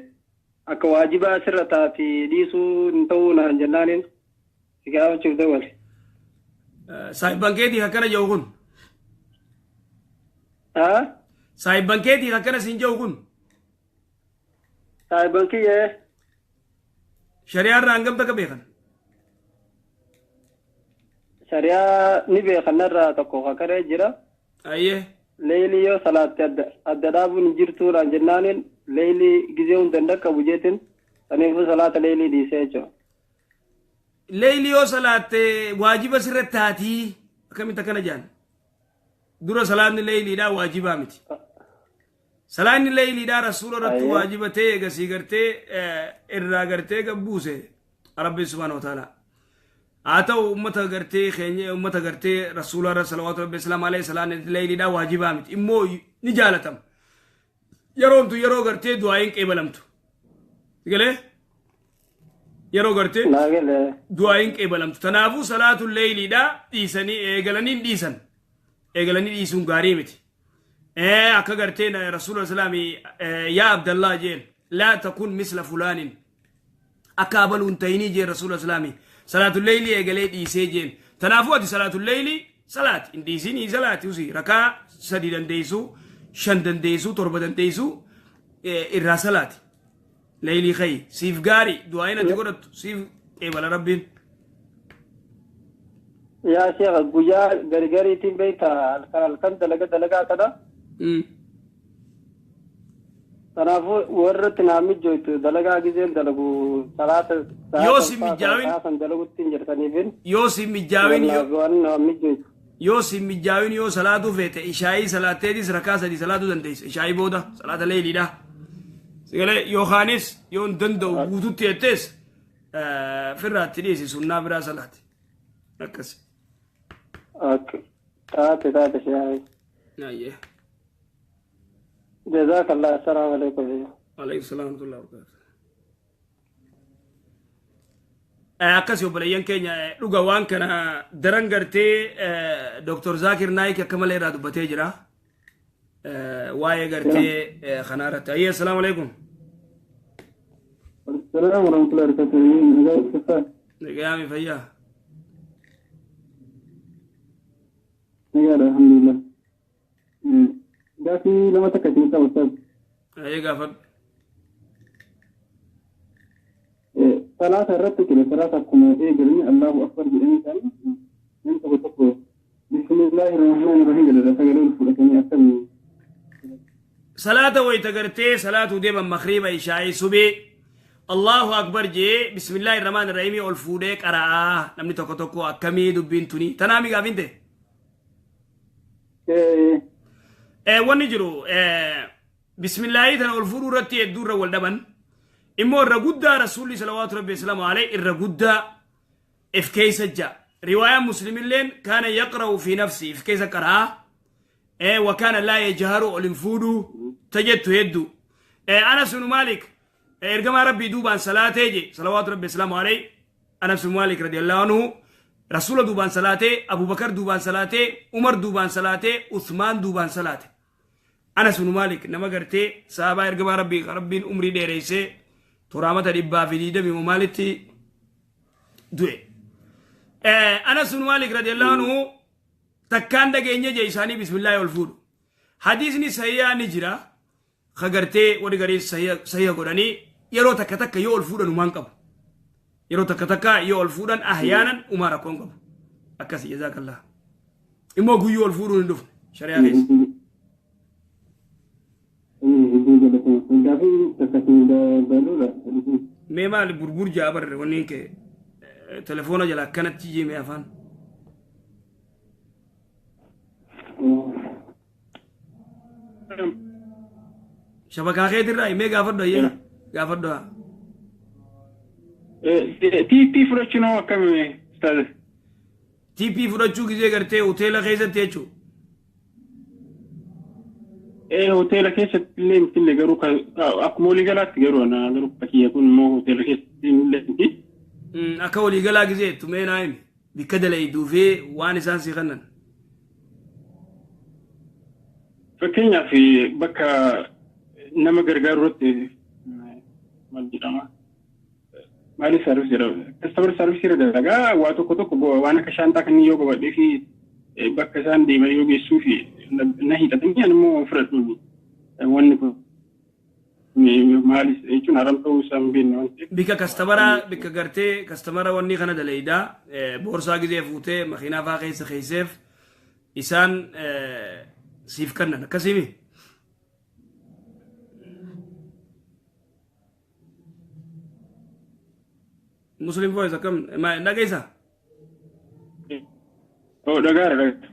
akka waajibaa asirra taati dhiisuu hin ta'uu naan jennaaniin si gaafachuuf dawwale. Saahibban keetii akkana jedhu kun. Haa? Saahibban keetii akkana siin jedhu kun. Saahibban kiyyee. Shari'aa irraa hangam takka beekan? Shari'aa ni beekan narraa tokko kakaree jira. Ayyee. Leelii yoo salaatte adda dhaabuun hin jirtuudhaan jennaaniin leelii gizee hunda hin dhaqqabu jeetiin saniifuu salaata leelii dhiisee jechuudha. Leelii yoo salaatte waajiba sirra taatii akkamitti akkana jedhan? Dura salaatni leeliidhaa waajibaa miti. Salaanni leeliidhaa rasuula irratti waajiba ta'e eegasii gartee irraa gartee gabbuuse Rabbi subhaanahu wa ta'ala. Haa ta'u ummata gartee keenya ummata gartee rasuula irra salawaatu rabbi islaam alayhi salaanni leeliidhaa waajibaa miti. Immoo ni jaalatama. Yeroontu yeroo gartee du'aayin qeebalamtu. Galee? Yeroo gartee du'aayin qeebalamtu. Tanaafuu salaatu leeliidhaa dhiisanii eegalanii dhiisan. Eegalanii dhiisuun gaarii miti. Akka gartee rasuula islaamii yaa Abdallah jeen laa takun misla fulaanin akka abaluun ta'inii jeen rasuula islaamii salaatu leelii eegalee dhiisee jeen. Tanaafuu ati salaatu leelii salaati hin dhiisinii salaati usii rakaa 3 dandeessuu 5 dandeessuu 7 dandeessuu irraa salaati. Leelii khayi siif gaarii du'aayin ati godhattu siif qeebala rabbiin. Yaa Sheekh guyyaa gargariitiin beektaa halkan halkan dalaga dalagaa kana. Kanaafuu warratti naa mijjooytu dalagaa gizeen dalagu salaata Yoo si mijaawin san dalagutti hin jirtaniifin. Yoo si mijaawin waan naa mijjooytu. Yoo si mijaawin yoo salaatuu feete ishaayii salaatteetis rakaa 3 salaatuu dandeessa ishaayii booda salaata leeliidha. Sigalee yookaanis yoo hin danda'u guututti jettees firraatti dhiisi sunnaa biraa salaati. Akkas. Taate taate shaayii. Ayyee. Jazakallah assalaamu alaikum. Alaikum salaam wa rahmatullahi wa barakatuh. Akkasi obboleeyyan keenya dhuga waan kana daran gartee Dr. Zaakir Naayik akka malee irraa dubbatee jira. Waa'ee gartee kanaa irratti. Ayyee assalaamu alaikum. Assalaamu warahmatullahi wabarakatuh. Nagayaami fayyaa. Nagaadha alhamdulillah. Gaafii lama takka isin qaba ustaaz. Ayyee gaafadhu. Salaata irratti kile salaata akkuma eegalanii Allahu akbar jedhanii isaanii namni tokko tokko bismillaahi rahmaani rahiim jedha sagalee ol fudhatanii akkamii. Salaata wayita gartee salaatuu deeman makriiba ishaayii subee Allahu akbar jee bismillaahi rahmaani rahiimii ol fuudhee qara'aa namni tokko tokko akkamii dubbiin tuni tanaami gaafiin ta'e. Wanni jiru bismillaahii tana ol fuudhuu irratti hedduu irra wal dhaban immoo irra guddaa rasuulli salawaatu rabbi islaamu alayhi irra guddaa if keessa ja'a. Riwaayaan muslimilleen kaana yaqra'u fi nafsi if keessa qara'aa wa kaana laa yajharu ol hin fuudhuu tajettu hedduu. Anas ibn Maalik ergamaa rabbii duubaan salaatee je salawaatu rabbi islaamu alayhi Anas ibn Maalik radiyallahu anhu rasuula duubaan salaatee Abubakar duubaan salaatee Umar duubaan salaatee Uthmaan duubaan salaate. Anas ibn Maalik nama gartee sahabaa ergamaa rabbii rabbiin umrii dheereessee toraamata 120 maalitti du'e. Anas ibn Maalik radiyallahu anhu takkaan dhageenye je isaanii bismillaahi ol fuudhu. Hadiisni sahihaa ni jira. Ka gartee warri garii sahiha godhanii yeroo takka takka yoo ol fuudhan umaan qabu. Yeroo takka takka yoo ol fuudhan ahyaanan umaa rakkoon qabu. Akkasi jazaakallah. Immoo guyyuu ol fuudhuun hin dhufne shari'aa keessa. Gaafiin akkasiin baluudha. Mee maali burbur jaa barre wanni kee telefoona jala akkanatti jime afaan. Shabakaa keetirraa mee gaafadhu ayyee gaafadhu haa. TP fudhachuun hoo akkami ustaaz? TP fudhachuu gisee gartee hoteela keessatti jechuudha. Hoteela keessatti illee miti illee garuu akkuma waliigalaatti garuu ana garuu fakkiyya kun immoo hoteela keessatti illee miti. Akka waliigalaa gisee tumee naa himi bikka dalayduu fi waan isaan si kennan. Fakkeenyaaf bakka nama gargaaru irratti maal jedhama? Maali service jedhama? Customer service irra dalagaa waa tokko tokko waan akka shaantaa kanneen yoo qabadhee fi bakka isaan deeman yoo geessuu fi na hiixatanii ani immoo fudhadhu. Wanni kun maali jechuun haram ta'uu isaa hin beekne waan ta'eef. Bikka kastamara bikka gartee kastamara wanni kana dalaydaa boorsaa gisee fuutee makiinaa faa keessa keesseef isaan siif kennan akkasimi. Muslim Voice akkam dhageessa? Oo dhagaara dhagaara.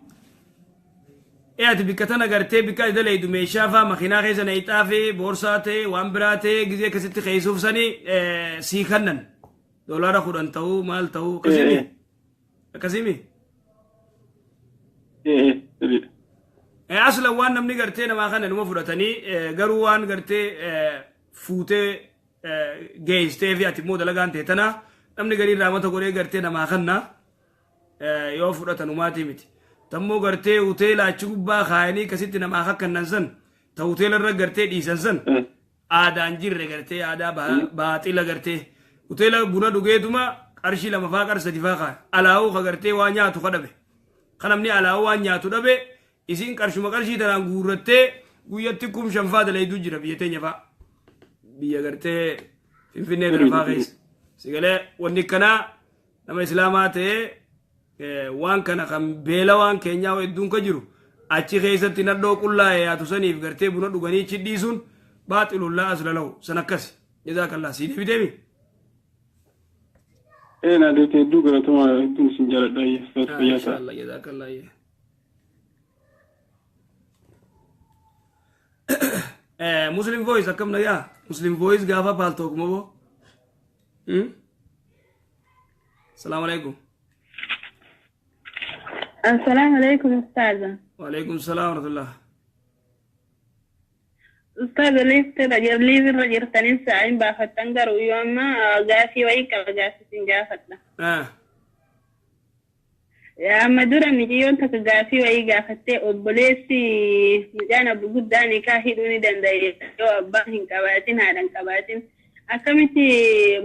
Ati bikka tana gartee bikka dalaydu meeshaa faa makiinaa keessa nayixaa fi boorsaa ta'e waan biraa ta'e gisee akkasitti keessuuf sanii sii kennan. $10 ta'uu maal ta'uu akkasimi? Akkasimi? Sirriidha. Asla waan namni gartee namaa kana numa fudhatanii garuu waan gartee fuutee geessitee fi ati immoo dalagaan ta'e tana namni garii raamata godhee gartee namaa kanna yoo fudhatan umaatii miti. Tammoo gartee hoteela achi gubbaa kaayanii akkasitti namaa kakkannan san ta hoteela irra gartee dhiisan san aadaan jirre gartee aadaa baaxila gartee hoteela buna dhugeetuma qarshii 2 faa qarshii 3 faa kaaya. Alaa'uu ka gartee waa nyaatu ka dhabe. Kan namni alaa'uu waan nyaatu dhabe isin qarshuma qarshii tanaan guurrattee guyyatti 5,000 faa dalayduu jira biyya teenya faa. Biyya gartee Finfinnee tana faa keessa. Sigalee wanni akkanaa nama islaamaa ta'ee waan kana kan beela waan keenyaa hedduun ka jiru achi keessatti nadhoo qullaa'e yaatu saniif gartee buna dhuganii achi dhiisuun baaxilullaa asla lahu san akkasi. Jazaakallah sii deebiteemi. Naa deebite hedduu galatoomaa hedduun isin jaaladha fayyaa ta'a. Inshaallah jazaakallah. Muslim Voice akkam nagaa? Muslim Voice gaafa paaltook moo? Salaamu alaikum. Assalaamu alaikum ustaaza. Wa alaikum salaam wa rahmatullah. Ustaaza liiftira liifirra jirtanis sa'in baafattan garuu yoo amma gaafii wayii qaba gaafii sin gaafadha. Amma dura miciyyoon takka gaafii wayii gaafattee obboleessi mucaan abbu guddaan nikaa hidhuu ni danda'a yoo abbaan hin qabaatin haadha hin qabaatin akkamitti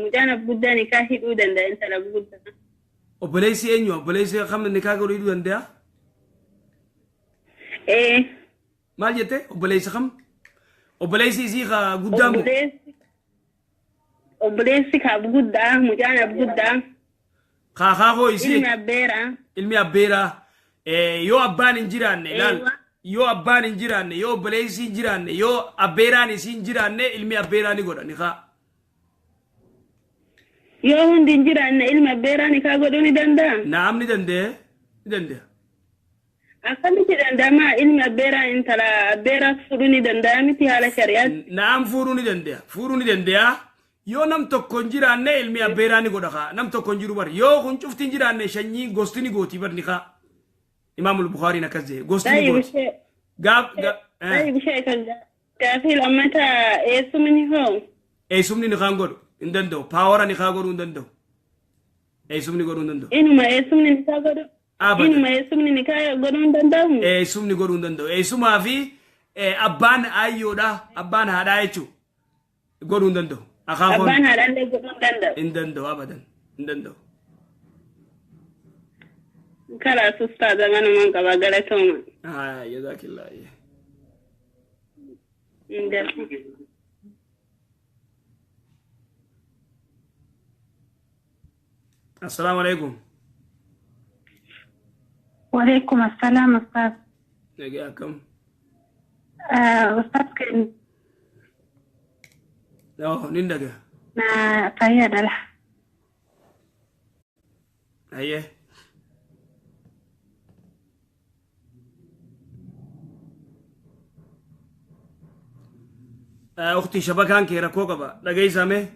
mucaan abbu guddaan nikaa hidhuu danda'a intala abbu guddaa? Obboleessi eenyu? Obboleessi kam nikaa godhuu hidhuu danda'a? Maal jette? Obboleessi kam? Obboleessi isii ka guddaa moo? Obboleessi ka abbu guddaa mucaan abbu guddaa. Kaakaakoo isii. Ilmi abbeeraa. Ilmi abbeeraa. Yoo abbaan hin jiraanne ilaal. Yoo abbaan hin jiraanne yoo obboleessi hin jiraanne yoo abbeeraan isii hin jiraanne ilmi abbeeraa ni godha nikaa. Yoo hundi hin jiraanne ilmi abbeeraa nikaa godhuu ni danda'a? Naam ni danda'a. Ni danda'a. Akkamitti danda'ama ilmi abbeeraa intala abbeeraa fuudhuu ni danda'a miti haala shari'aatti? Naam fuudhuu ni danda'a. Fuudhuu ni danda'a. Yoo nam tokko hin jiraanne ilmi abbeeraa ni godha kaa. Nam tokko hin jiru bar. Yoo kun cufti hin jiraanne sanyii gosti ni gooti bar ni kaa. Imaamul Bukhaariin akkas jedhe. Gosti ni gooti. Gaaf. Gaafii lammataa eessumni hoo? Eessumni ni kaan godhu hin danda'u. Paawara ni kaa godhuu hin danda'u. Eessumni godhuu hin danda'u. Inuma eessumni ni kaa godhu. Inuma eessumni ni kaa godhuu hin danda'u. Eessumni godhuu hin danda'u. Eessumaa fi abbaan ayyoodha. Abbaan haadhaa jechuudha. Godhuu hin danda'u. Abbaan haadhaallee godhuu hin danda'u. Hin danda'u abadan. Hin danda'u. Kalaas ustaaza kanumaan qaba galatooma. Jazaakillah. Assalaamu alaikum. Waalaikum assalaam ustaaz. Nagaa akkam? Ustaaz keenya. Oo, nin dhagaya. Na fayyaadha. Hayyee. Uktii shabakaan kee rakkoo qaba. Dhageessaa mee?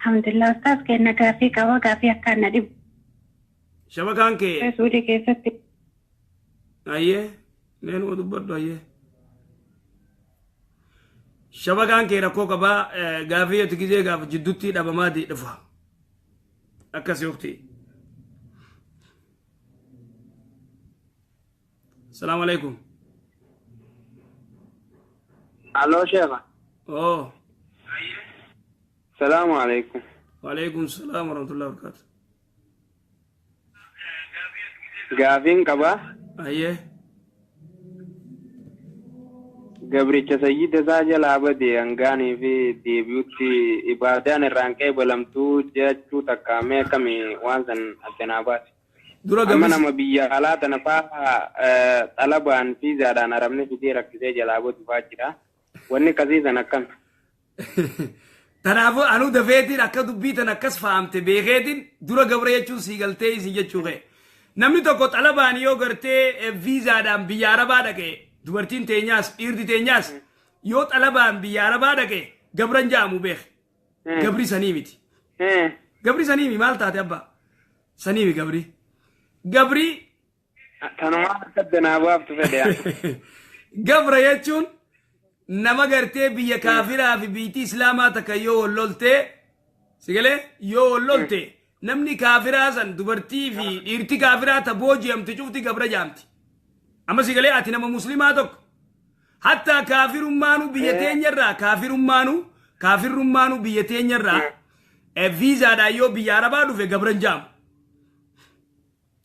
Alhamdulillah ustaas kenna gaafii qaba gaafii akkaan na dhibu. Shabakaan kee. Suudii keessatti. Hayyee. Mee numa dubbadhu hayyee. Shabakaan kee rakkoo qaba. Gaafii ati gizee gaafa jidduutti dhabamaa dhufa. Akkasi uktii. Salaamu alaikum. Aloo sheekha. Oo. Salaamu alaikum. Waalaikum salaam warahmatullahi wabarakatuh. Gaafiin qaba. Hayyee. Gabricha sayyida isaa jalaa bade hangaanii fi deebi'utti ibaadaan irraan qeebalamtuu jechuu takkaamee akkami waan san addanaa baase. Dura Amma gabris nama biyya alaa tana faa xalabaan fiizaadhaan arabni fidee rakkisee jalaa badu faa jira. Wanni akkasii san akkam. Kanaafuu anuu dafeetiin akka dubbii tan akkas fahamte beekeetiin dura gabra jechuun sii galtee isin jechuu ka'e. Namni tokko xalabaan yoo gartee viizaadhaan biyya arabaa dhaqe dubartiin teenyaas dhiirri teenyaas yoo xalabaan biyya arabaa dhaqe gabran ja'amu beek. Gabri sanii miti. Gabri sanii mi maal taate abbaa? Sanii mi gabri? Gabri Tanumaan akka addanaa baaftu fedhe. Gabra jechuun nama gartee biyya kaafiraa fi biyyi islaamaa takka yoo wal loltee sigalee yoo wal lolte namni kaafiraa san dubartii fi dhiirti kaafiraa ta booji'amte cufti gabra jaamti. Amma sigalee ati nama muslimaa tokko hatta kaafirummaanuu biyya teenyarraa kaafirummaanuu biyya teenyarraa viizaadhaan yoo biyya arabaa dhufe gabran jaamu.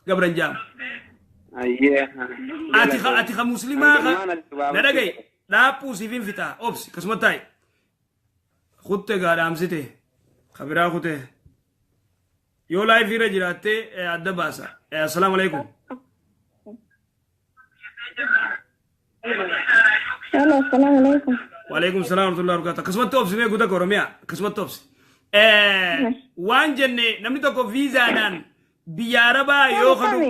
Gabran jaamu. Ayyee. Ati ka muslimaa na dhagaye dhaaphuu siif hin fixaa obsi akkasuma taa'i. Kutte gaa dhaamsite kabiraa kute yoo laayifii irra jiraattee adda baasa. Assalaamu alaikum. Hello, assalamu alaikum. Waalaikum salaam warahmatullahi wabarakatuh. Akkasumatti obsi mee guutaa Oromiyaa akkasumatti obsi. Waan jenne namni tokko viizaadhaan biyya arabaa yoo kanu.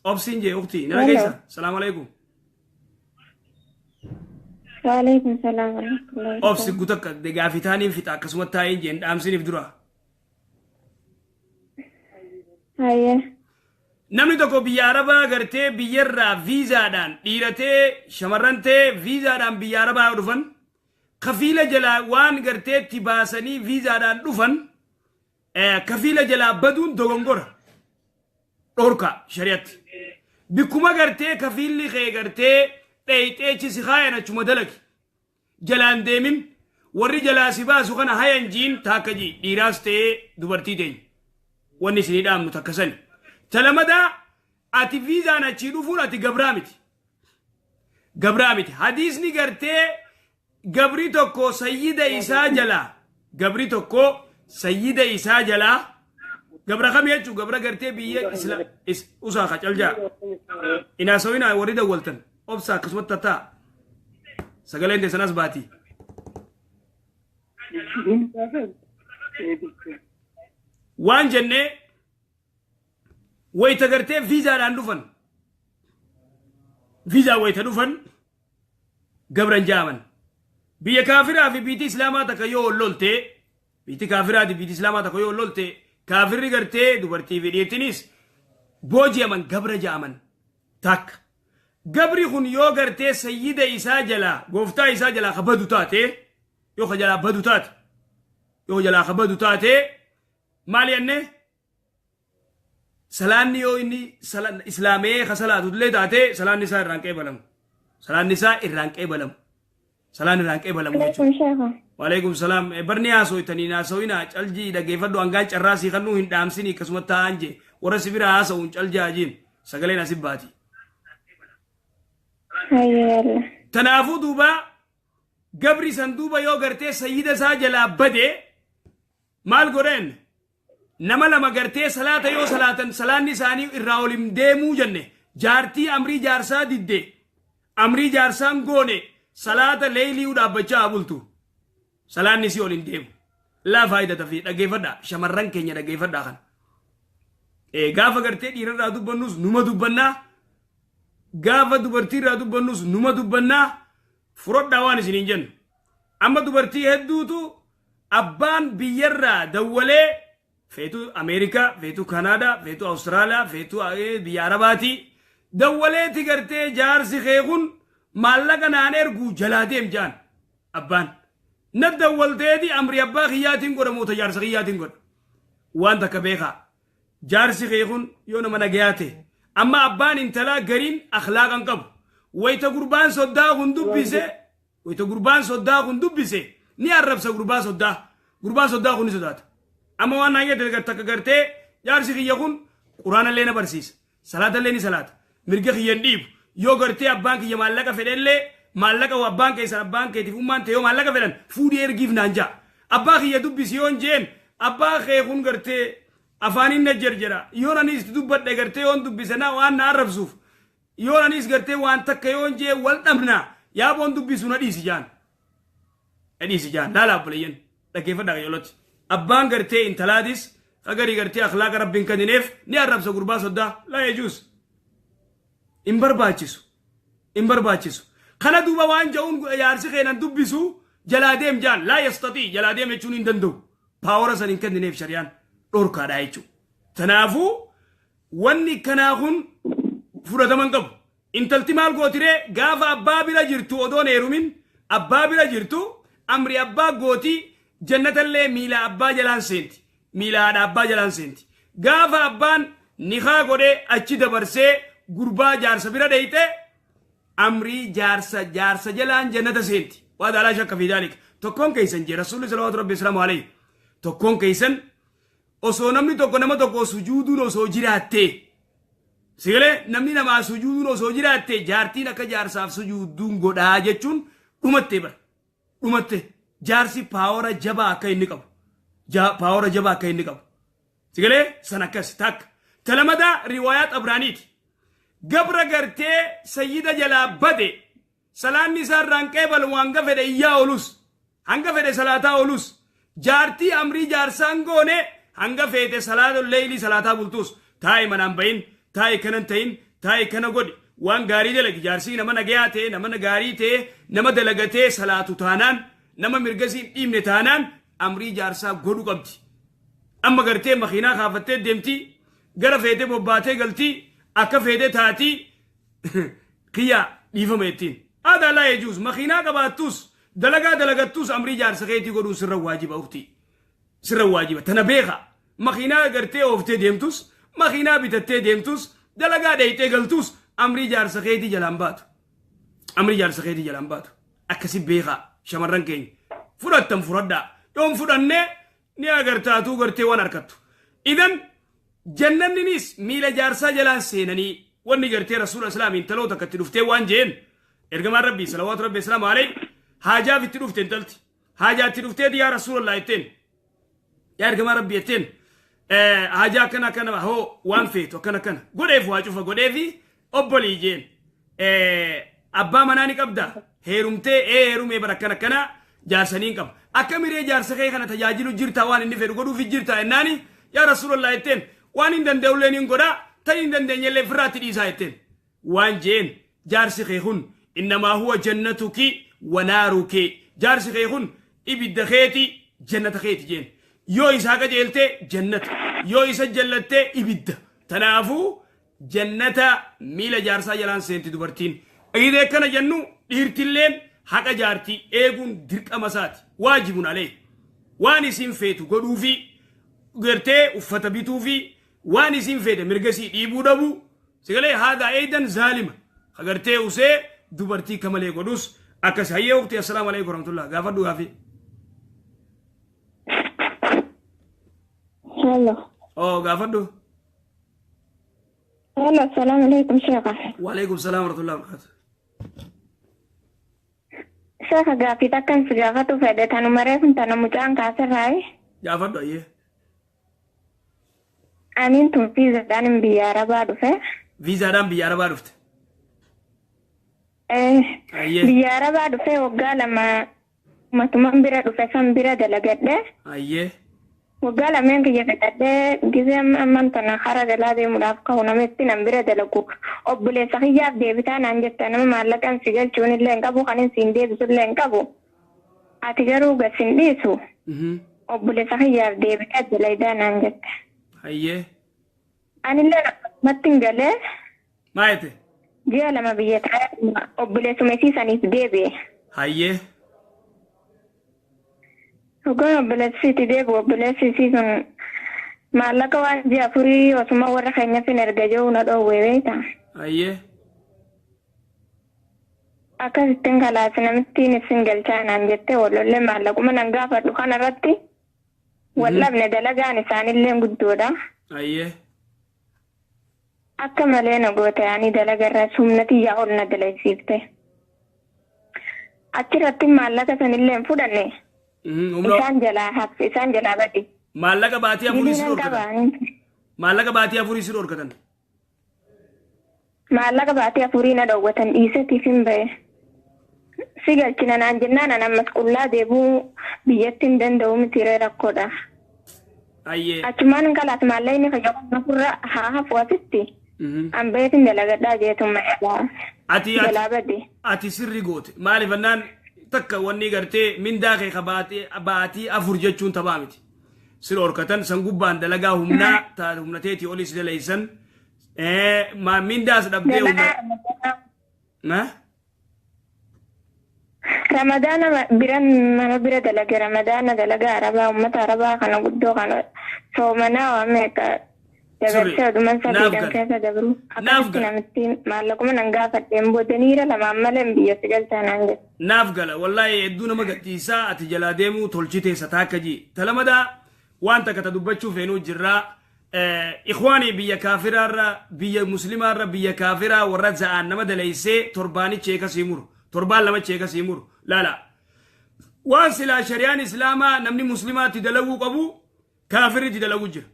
Obsiin jee uktii na dhageessa. Salaamu alaikum. Waalaikum salaam warahmatullahi Obsi guutaa akka gaafii taaniin fixa akkasumatti taa'een jeen dhaamsiniif dura. Hayyee. Namni tokko biyya arabaa gartee biyyarraa viizaadhaan dhiiratee shamarran ta'ee viizaadhaan biyya arabaa yoo dhufan kafiila jalaa waan gartee itti baasanii viizaadhaan dhufan kafiila jalaa baduun dogongora dhorka shari'atti. Bikkuma gartee kafiilli kee gartee dheeyxee si haayan achuma dalagi jalaan deemin warri jalaa si baasu kana hayan jiin taakka jii dhiiraas ta'ee dubartii teenya wanni isinii dhaamnu takka sani. Talamadaa ati viizaan achii dhufuun ati gabraa miti. Gabraa miti. Hadiisni gartee gabri tokko sayyida isaa jalaa gabri tokko sayyida isaa jalaa gabra kam jechuu gabra gartee biyya usaa qacaljaa. Inaasawinaa warri dawwaltan obsa akkasumatti tataa sagaleen teessanas baati. Waan jennee wayita gartee viizaadhaan dhufan viizaa wayita dhufan gabran jaaman biyya kaafiraa fi biyyi islaamaa takka yoo wal lolte biyyi kaafiraa fi biyyi islaamaa takka yoo wal lolte kaafirri gartee dubartii fi dhiirtinis booji'aman gabra jaaman takka gabri kun yoo gartee sayyida isaa jalaa gooftaa isaa jalaa ka badu taate yoo ka jalaa badu taate yoo jalaa ka badu taate maal jenne salaanni yoo inni islaamee ka salaatu illee taate salaanni isaa irraan qeebalamu. Salaanni isaa irraan qeebalamu. Salaanni irraan qeebalamu jechuudha. Waalaikum salaam. Barni haasooytanii haasooyinaa caljii dhaggeeffadhu hangaan carraa sii kannuu hin dhaamsinii akkasuma taa'an jee warra si bira haasa'uun caljaa jiin sagaleen asii baati. Tanaafuu duuba gabri san duuba yoo gartee sayyida isaa jalaa bade maal godheen? Nama lama gartee salaata yoo salaatan salaanni isaanii irraa ol hin deemuu jenne Jaartii amrii jaarsaa didde amrii jaarsaan goone salaata leeylii dhaabbachaa bultu salaanni si ol hin deemu laa faayidata fi dhaggeeffadhaa shamarran keenya dhaggeeffadhaa kana. Gaafa gartee dhiirarraa dubbannus numa dubbannaa gaafa dubartiirraa dubbannus numa dubbannaa furodhaa waan isiniin jennu. Amma dubartii hedduutu abbaan biyyarraa dawwalee feetu Ameerikaa, feetu Kanaadaa, feetu Awustiraaliyaa, feetu biyya Arabaati dawwaleeti gartee jaarsi kee kun maallaqa naan erguu jalaa deem jaan abbaan. Na dawwalteeti amri abbaa kiyyaatiin godha moota jaarsa kiyyaatiin godha. Waan takka beekaa. Jaarsi kee kun yoo nama nagayaa ta'e amma abbaan intalaa gariin akhlaaqan qabu. Wayita gurbaan soddaa kun dubbise wayita gurbaan soddaa kun dubbise ni arrabsa gurbaa soddaa. Gurbaan soddaa kun ni sodaata. Amma waan naan jedhe takka gartee jaarsi kiyya kun quraanallee na barsiisa. Salaatallee ni salaata. Mirga kiyya hin dhiibu. Yoo gartee abbaan kiyya maallaqa fedhellee maallaqa abbaan keessan abbaan keetiif ummaan ta'e yoo maallaqa fedhan fuudhii ergiif naan ja'a. Abbaa kiyya dubbisi yoon jeen abbaa kee kun gartee afaanin na jarjara. Yoon anis dubbadhe gartee yoon dubbise na waan na arrabsuuf yoon anis gartee waan takka yoon jee wal dhabna yaaboon dubbisu na dhiisi jaan. Na dhiisi jaan laala obboleeyyan dhaggeeffadhaa qajeeloti. Abbaan gartee intalaatis hagarii gartee akhlaaqa rabbiin kennineef ni arrabsa gurbaa soddaa laa yajuus. Hin barbaachisu. Hin barbaachisu. Kana duuba waan ja'uun jaarsi keenan dubbisu jalaa deem jaan laa yastatii jalaa deem jechuun hin danda'u. Paawara san hin kennineef shari'aan dhorkaadha jechuudha. Kanaafuu wanni kanaa kun fudhatama hin qabu. Intalti maal gootiree gaafa abbaa bira jirtu odoon heerumin abbaa bira jirtu amri abbaa gootii jannatallee miila abbaa jalaan seenti. Miila haadha abbaa jalaan seenti. Gaafa abbaan nikaa godhee achi dabarsee gurbaa jaarsa bira dheeyte amrii jaarsa jaarsa jalaan jannata seenti. Waa daalaa shakka fi daalik. Tokkoon keessan jee rasuulli salawaatu rabbi islaamu alayhi. Tokkoon keessan osoo namni tokko nama tokko sujuuduun osoo jiraatte sigalee namni namaa sujuuduun osoo jiraatte jaartiin akka jaarsaaf sujuuduun godhaa jechuun dhumatte bara. Dhumatte jaarsi paawara jabaa akka inni qabu. Paawara jabaa akka inni qabu. Sigalee san akkas takka. Talamadaa riwaayaa Xabraaniiti. Gabra gartee sayyida jalaa bade salaanni isaa irraan qeebalu hanga fedhe iyyaa oolus hanga fedhe salaataa oolus jaartii amrii jaarsaan goone hanga feete salaata leeylii salaataa bultus taa'i manaan bahin taa'i kanan ta'in taa'i kana godhi waan gaarii dalagi jaarsii nama nagayaa ta'e nama gaarii ta'e nama dalagatee salaatu taanaan nama mirgasii hin dhiibne taanaan amrii jaarsaa godhu qabdi. Amma gartee makiinaa kaafattee deemti gara feete bobbaatee galtii akka feete taatii kiyya dhiifama ittiin. Aadaa laa yejuus makiinaa qabaattus dalagaa dalagattus amrii jaarsa keetii godhuun sirra waajiba uktii. Sirra waajiba tana beeka makiinaa gartee ooftee deemtus makiinaa bitattee deemtus dalagaa dheeyxee galtus amrii jaarsa keetii jalaan baatu. Amrii jaarsa keetii jalaan baatu. Akkasi beeka shamarran keenya fudhattan fudhadhaa yoon fudhannee ni agartaatuu gartee waan harkattu. Idan jannanninis miila jaarsaa jalaan seenanii wanni gartee rasuula islaam intaloota akkatti dhuftee waan jeen ergamaan rabbii salawaatu rabbi islaamu alayhi haajaaf itti dhufte intalti haajaa itti dhuftee yaa rasuulallah jetteen yaa ergamaa rabbii jetteen haajaa akkana akkana hoo waan feetu akkana akkana godheef waa cufa godheefi obbolii jeen abbaa manaa ni qabda heerumtee ee heerumee bara akkana akkana jaarsanii qaba akka miree jaarsa kee kana tajaajilu jirta waan inni fedhu godhuufi jirta jennaani yaa rasuulallah jetteen waan hin danda'ullee ni godha tan hin dandeenyellee firraatti dhiisaa jetteen waan jeen jaarsi kee kun innamaa huwa jannatuki wa naaruki jaarsi kee kun ibidda keeti jannata keeti jeen yoo isaa qajeeltee jannata yoo isa jallattee ibidda tanaafuu jannata miila jaarsaa jalaan seenti dubartiin idee kana jennu dhiirtilleen haqa jaartii eeguun dirqama isaati waajibun alee waan isin feetu godhuufi gartee uffata bituufi waan isin feete mirgasii dhiibuu dhabu sigalee haadha eedan zaalima agartee usee dubartii kamalee godhus akkas hayyee ukti assalaamu alaikum warahmatullah gaafadhu gaafii. Hello. Oh gaafadhu. Hello, assalamu alaikum sheekha. Wa alaikum salaam warahmatullahi wabarakatuh. Sheekha gaafii takkan si gaafatu fedhe tanuma reefun tana mucaan kaasirraayi. Gaafadhu ayyee. Aniin tun fiizaadhaan biyya Arabaa dhufe. Viizaadhaan biyya Arabaa dhufte. Ayyee. Biyya Arabaa dhufee waggaa 2 matumaan bira dhufe san bira dalagadhe. Ayyee. Waggaa lameen kiyya fixadhee gisee amman tana hara galaa deemuudhaaf ka'u namitti nan bira dalagu. Obboleessa kiyyaaf deebitaa naan jetta nama maallaqaan si galchuun illee hin qabu kan siin deebisu illee hin qabu. Ati garuu gas hin dhiisu. Obboleessa kiyyaaf deebitaa dalaydaa naan jette. Ayyee. Anillee akkasumatti hin galee. Maa jette? Ji'a 2 biyya taa'ee obboleessuma isii saniif deebi'e. Ayyee. Dhugaan obboleessi itti deebi'u obboleessi isii sun maallaqa waan ji'a 4 osuma warra keenyaaf hin erga jiru na dhoowwee beekta. Ayyee. Akkasittiin kalaas namittiin isin galchaa naan jettee wallollee maallaquma nan gaafadhu kanarratti wallabne dalagaan isaanillee guddoodha. Ayyee. Akka malee na goote ani dalagarra humna xiyyaa ol na dalaysiifte. Achirratti maallaqa sanillee hin fudhanne. Isaan jalaa hafe isaan jalaa bade. Maallaqa baatii afurii si Biliinan dhorkatan. qaba. Maallaqa baatii afurii si dhorkatan. Maallaqa baatii afurii na dhoowwatan dhiisatiif hin bahe. Si galchina naan jennaan an ammas qullaa deebuu biyyatti hin danda'u miti ree rakkoodha. Ayyee. Achumaan kalaas maallaqni fayyadamu furra haa hafu asitti. An baheetin dalagadhaa jeetuma jalaa Ati jalaa bade. Ati sirri goote. Maaliif annaan takka wanni gartee mindaa kee ka baatii 4 jechuun taphaa miti. Si dhorkatan san gubbaan dalagaa humnaa ta humna teetii olii si dalaysan. Mindaas dhabdee humna. Dalagaa Na? Ramadaana biran mana bira dalage Ramadaana dalagaa Arabaa uummata Arabaa kana guddoo kana soomanaa waa meeqa Sirri. dabarsee oduman Naaf sadiidhaan gala. keessa dabru. Naaf Akkasitti gala. namittiin maallaquma nan gaafadheen booda niira lamaan malee biyya si galchaa naan jedhe. Naaf gala. Wallaahi hedduu nama gadhiisaa ati jalaa deemuu tolchitee sataakka jii. Talamadaa waan takka ta dubbachuu feenuu jirraa. Ikhwaanii biyya kaafiraarra biyya muslimaarra biyya kaafiraa warra za'aan nama dalaysee torbaanichi eekasii muru. Torbaan lamachi eekasii muru. Laala. Waan silaa shari'aan islaamaa namni muslimaatti dalaguu qabu kaafirritti dalaguu jira.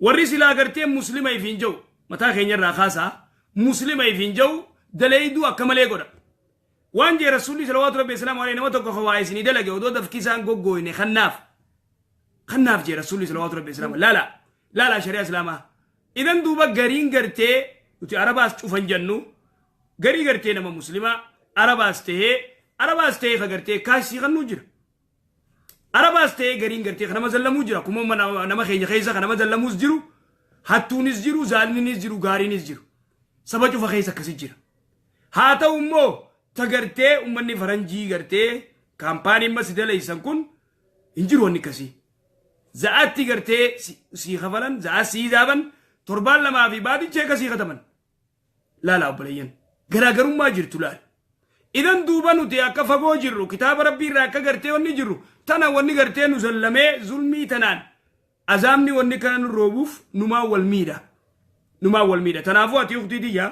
Warri silaa gartee muslima ifiin jiru mataa keenyarraa kaasaa muslima ifiin jiru dalayduu akka malee godha. Waan jee rasuulli salawaatu rabbi islaamu alayhi nama tokko waa isinii dalage odoo dafkisaan goggooyne kannaaf. Kannaaf jee rasuulli salawaatu rabbi islaamu laala laala shari'a islaamaa. Idan duuba gariin gartee nuti arabaas cufan jennu garii gartee nama muslimaa arabaas tahee ka gartee kaasii kannuu jira. Arabaas tahee gariin gartee kan nama zallamuu jira. Kuma nama keenya keessa kan nama zallamuus jiru hattuunis jiru zaalninis jiru gaariinis jiru. Saba cufa keessa akkasi jira. Haa ta'u immoo ta gartee uummanni faranjii gartee kaampaaniin masi dalaysan kun hin jiru wanni akkasii. Za'aatti gartee sii kafalan za'aa sii zaaban torbaan 2 fi baaticha akka sii kataman. Laala obboleeyyan garaagarummaa jirtu laala. Idan duuba nuti akka fagoo jirru kitaaba rabbii irraa akka gartee wanni jirru tana wanni gartee nu zallamee zulmii tanaan azaabni wanni kana nu roobuuf numaa wal miidha. Numaa wal miidha. Tanaafuu ati uktii tiyya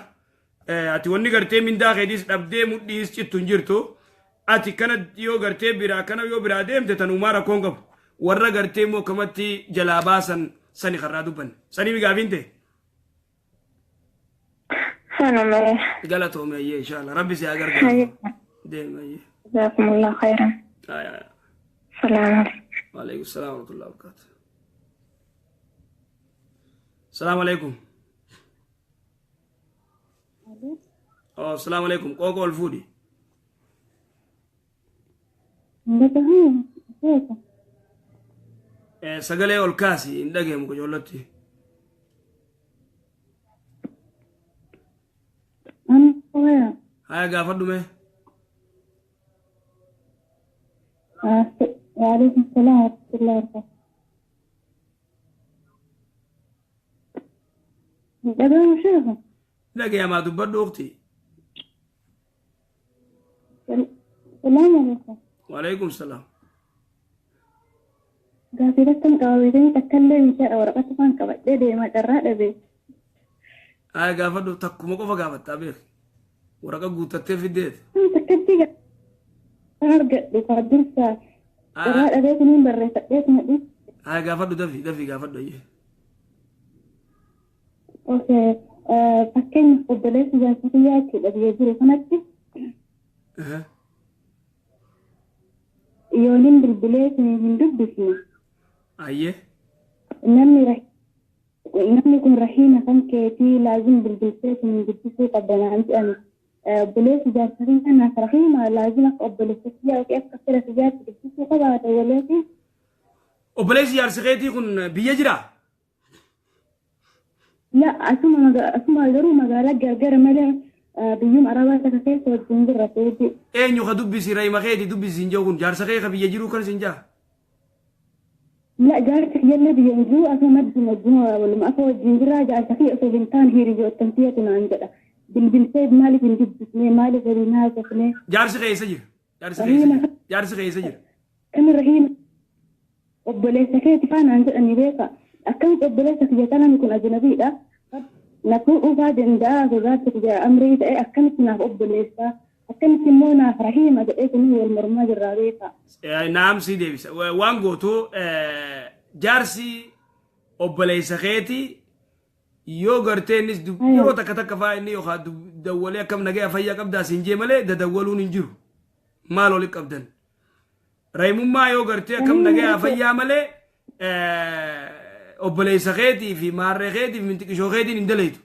ati wanni gartee mindaa keetiis dhabdee mudhiis cittu hin jirtu. Ati kana yoo gartee biraa kana yoo biraa deemte tanumaa rakkoon qabu. Warra gartee immoo akkamatti jalaa baasan sani karraa dubbanne. Sanii gaafiin ta'e. Sanuma. Galatoome ayyee inshallah. Rabbi si haa gargaaru. Deema ayyee. Jazakumullah khairan. Salaamu alaikum. Waalaikum salaam wa rahmatullahi wa barakatuh. Salaamu alaikum. Oh, salaamu alaikum. Qoqo ol fuudhi. Sagalee ol kaasi hin dhageemu qojoollatti. Haya gaafadhu mee. وعليكم السلام ورحمة الله وبركاته. Dhagahamu sheekhu. Dhagayamaa dubbadhu ukhti. Salaamu alaikum. Waalaikum salaam. Gaafii rakkan qaba beekanii takkallee mishaadha waraqata faan qabadhee deemaa carraa dhabe. Haya gaafadhu takkuma qofa gaafattaa beek. Waraqa guuttattee fiddeet. Takkatti kan argadhu kaa dursaa carraa dhabee kuniin barreeffadhee kuma dhiis. Haya gaafadhu dafi dafi gaafadhu ayyee. Okay. Fakkeenyaaf obboleessi jaarsa kiyyaa jechuudha biyya jiru kanatti yoonin bilbilee isiniif hin dubbisne. Ayyee. Namni kun rahiima kan keetii laazim bilbiltee isiniin dubbisuu qabda naan jedhani. Obboleessi jaarsa kiyyaa naaf rahiima laazim akka obboleessa kiyyaa yookiin akka fira kiyyaatti dubbisuu qabaata obboleessi. Obboleessi jaarsa keetii kun biyya jiraa? La asuma garuu magaalaa gargar malee biyyuma arabaa takka keessa wajjin jirra seeti. Eenyu ka dubbisi rahiima keetii dubbisi hin jiru kun jaarsa kee ka biyya jiruu kan sin jaa? La jaarsa kiyyallee biyya hin jiru asuma madduma wajjin waluma afa wajjin jirra jaarsa kiyya osoo hin taane hiriyoottan kiyyatu naan jedha. Bilbiltee maaliif hin dubbisne maaliif waliin haasofne? Jaarsi kee eessa jira? Jaarsi kee eessa jira? Jaarsi kee eessa jira? Kami rahiima obboleessa keeti faa naan jedhanii beeka. Akkamitti obboleessa kiyya tanaan kun ajnabiidha. Na fuudhuufaa danda'a sodaatti kiyya amrii ta'e akkamitti naaf obboleessa akkamitti immoo naaf rahiima jedhee kun wal mormaa jirraa beeka. Naam si deebisa. Waan gootu jaarsi obboleessa keeti yoo gartee innis yeroo takka takka faa inni yookaan dawwalee akkam nagaya fayyaa qabdaa siin jee malee dadawwaluun hin jiru. Maal oli qabdan? Raahimummaa yoo gartee akkam nagaya fayyaa malee obboleessa keetii fi maarree keetii fi mintiqishoo keetiin hin dalaytu.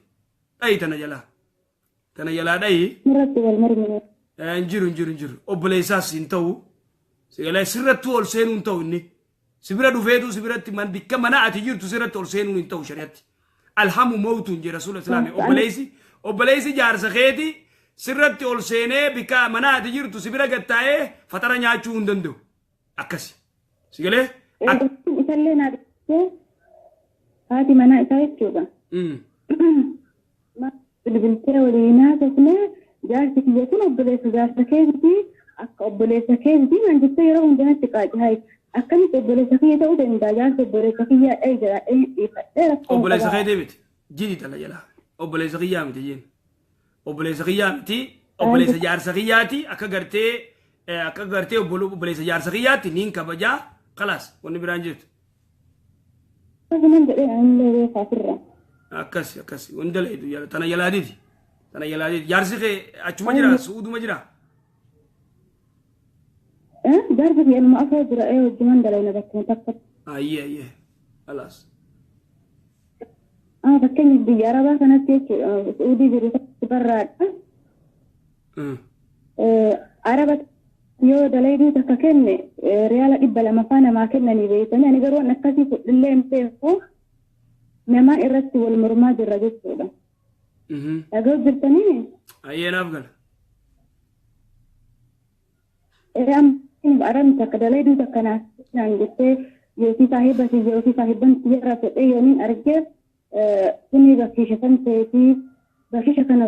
Dhayi tana jalaa. Tana jalaa dhayi. Irratti wal mormine. Hin jiru hin jiru hin jiru. Obboleessaas hin ta'u. Sigalee sirrattuu ol seenuu hin ta'u inni. Sibira dhufeetu sibiratti man bikka mana ati jirtu sirratti ol seenuun hin ta'u shari'atti. Alhamu mawtuun jedha rasuula islaamii. Obboleessi jaarsa keetii sirratti ol seenee bikka mana ati jirtu sibira gattaa'ee fatara nyaachuu hin danda'u. Akkasi. Sigalee. Isallee naa dhiisee haati manaa isaa jechuudha. Bilbiltee waliin haasofne jaarsi kiyya kun obboleessa jaarsa keetii akka obboleessa keetii naan jettee yeroo hundanatti qaaci. Akkamitti obboleessa kiyya ta'uu danda'a jaarsi obboleessa kiyyaa dha'ee jira dhiifadhee rakkoo. Obboleessa keetii miti. Jini tala jalaa. Obboleessa kiyyaa miti jeen. Obboleessa kiyyaa miti. Obboleessa jaarsa kiyyaati akka gartee obboleessa jaarsa kiyyaatti niin kabajaa khalaas wanni biraan jirtu. Akkasumas jedhee anillee beekaa ofirra. Akkas akkas wanni dalayitu tana jalaa didi. Tana jalaa didi. Jaarsi kee achuma jira su'uuduma jira. Jaarsi kiyya nama afur jira wajjumaan dalayna bakkuma takkatti. Ayyee ayyee khalaas. Fakkeenyaaf biyya arabaa kanatti jechuudha su'uudii jiru barraadha. Araba yoo dalayduu takka kenne riyaala 200 faa namaa kennanii beektanii ani garuu akkasii fudhillee hin beeku namaa irratti wal mormaa jirra jechuudha. Dhaga'u jirtanii? Ayyee naaf gala. Arabni takka dalayduu takka naan jettee yookiin saahiba tiyya yookiin saahiban tiyyarra fedhee yooniin argee kuni bakkiisha kan ta'eetii bakkiisha kana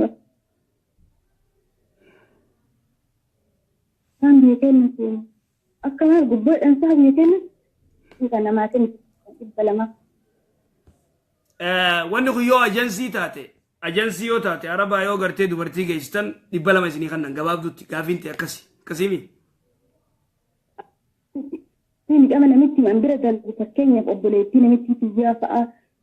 kan biyya keenyatti akka maal gubbaadhaan isaa biyya keenyatti kan namaa kennu 200. Wanni kun yoo ajansii taate ajansii yoo taate arabaa yoo gartee dubartii geessitan 200 isinii kannan gabaabduutti gaafiin ta'e akkasi akkasiimi. Miidhama namitti man bira darbu fakkeenyaaf obboleettii namitti kiyyaa fa'a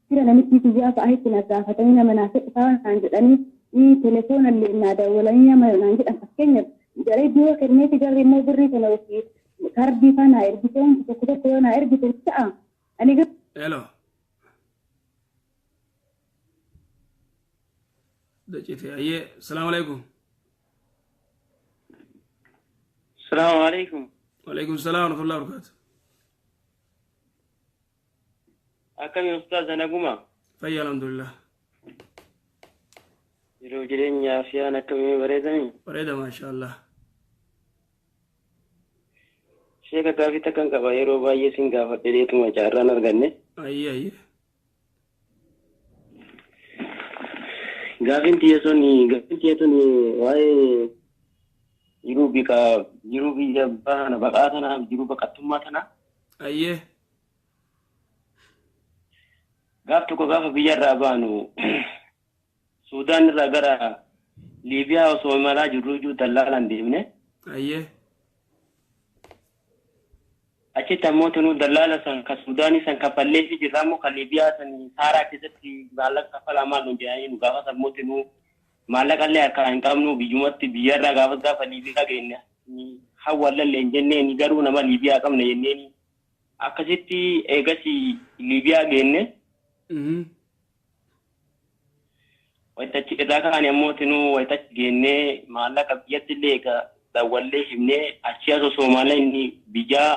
fira namitti kiyyaa fa'a itti na gaafatanii nama naa fedhe fa'a naan jedhanii telefoona illee naa dawwalanii nama naan jedhan fakkeenyaaf jaree biyya kenneeti jarri immoo birrii kana ofii kaardii fa'a naa ergite wanti tokko tokko yoo naa ergite ta'a. Ani garuu. Hello. Dacite ayyee salaamu alaikum. Salaamu alaikum. Waalaikum salaam wa rahmatullahi wa barakatuh. Akkami ustaaz naguma? Fayyaa alhamdulillah. Yeroo jireenyaa fi aan akkamii bareedanii? Bareeda maashaallah. Sheeka gaafii takkan qaba yeroo baay'ee sin gaafadhe dheetuma jaarraan arganne. Ayyee ayyee. Gaafiin tiyya sun waa'ee jiruu jiruu biyya baana baqaa tanaaf jiruu baqattummaa tana. Ayyee. Gaaf tokko gaafa biyyarraa baanu Suudaan irraa gara Liibiyaa osoo imalaa jirru iyyuu dallaalaan deemne. Ayyee. Achitti ammoo tunuu dallaala san ka Suudaanii san kafallee fi jirra ammoo ka Liibiyaa san Saaraa keessatti maallaqa kaffalaa maal nuun jedhanii nu gaafas ammoo tunuu maallaqa illee harkaa hin qabnu biyyumatti biyyarraa gaafas gaafa Liibiyaa geenne hawwallallee hin jenneeni garuu nama Liibiyaa qabna jenneeni akkasitti eegas Liibiyaa geenne. Wayitachi irraa kaane ammoo tunuu wayitachi geennee maallaqa biyyatti illee egaa dawwallee himnee achi as osoo maallaqni biyyaa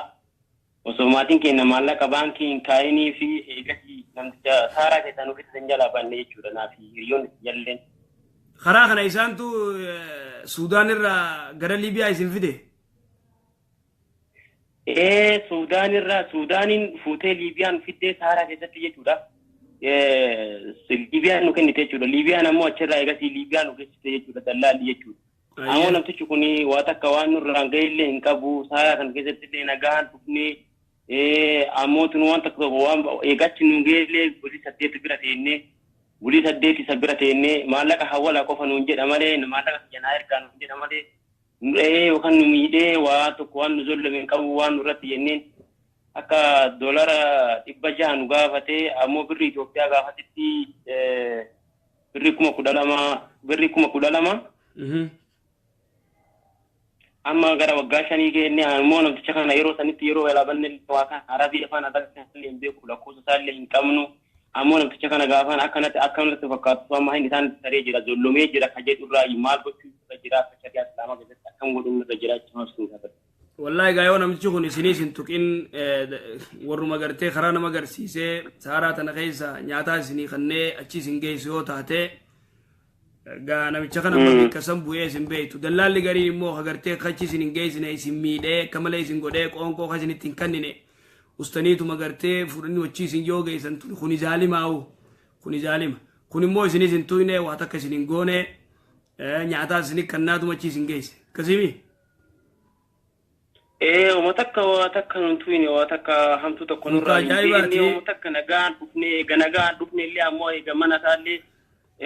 osoo maatiin keenya maallaqa baankii hin kaayinii fi eegas namticha Saaraa keessaa nu fide san jalaa banne jechuudha naaf hiriyoonni jalleen. Karaa kana isaantu Suudaan irraa gara Liibiyaa isin fide. Ee Suudaan irraa Suudaaniin fuutee Liibiyaan fiddee Saaraa keessatti jechuudha. Liibiyaan nu kennite jechuudha. Liibiyaan ammoo achirraa eegas Liibiyaan nu geessite jechuudha dallaalli jechuudha. Ammoo namtichi kun waa takka waan nurraan ga'e illee hin qabu. Saaraa kan keessatti illee nagaan dhufnee ammoo tun waan takka tokko waan eegachi nu ga'e illee bulii 8 bira teennee bulii 8 isa bira teennee maallaqa hawwalaa qofa nuun jedha malee maallaqa kiyyanaa ergaa nuun jedha malee nu dha'ee yookaan nu miidhee waa tokko waan nu zollame hin qabu waan nurratti jenneen akka doolara 600 nu gaafatee ammoo birri Itoophiyaa gaafatetti birri 12,000 birri 12,000. Amma gara waggaa 5 geenne ammoo namticha kana yeroo sanitti yeroo walaabanne waa kan Arabii afaan Arabii illee hin beeku lakkoofsa isaa illee hin qabnu ammoo namticha kana gaafaan akkanatti fakkaatu amma inni isaan saree jira zollomee jira ka jedhu irraa maal gochuu irra jira akka shari'aa Islaamaa keessatti akkam godhuun irra jira jechuun sun gaafata. Wallahi gaa yoo namtichi kun isiniis hin tuqin warruma gartee karaa nama garsiisee Saaraa tana keessa nyaataa isinii kannee achi isin geessu yoo taate gaa namicha kana amma bakka san bu'ee isin beektu. Dallaalli gariin immoo agartee kachi isin hin geessine isin miidhee akka malee isin godhee qoonqoo kan isinitti hin kennine ustaniituma gartee fudhanii wachii isin yoo geessan tun kuni zaalimaa'u kuni zaalima kun immoo isinis hin tuyne waa takka isin hin goone nyaataa isin kannaatuma achi isin geesse akkasimi. Uma takka waa takka nun tuyne waa takka hamtuu tokko nurraa hin beekne uma takka nagaan dhufne eega nagaan dhufne illee ammoo eega mana isaallee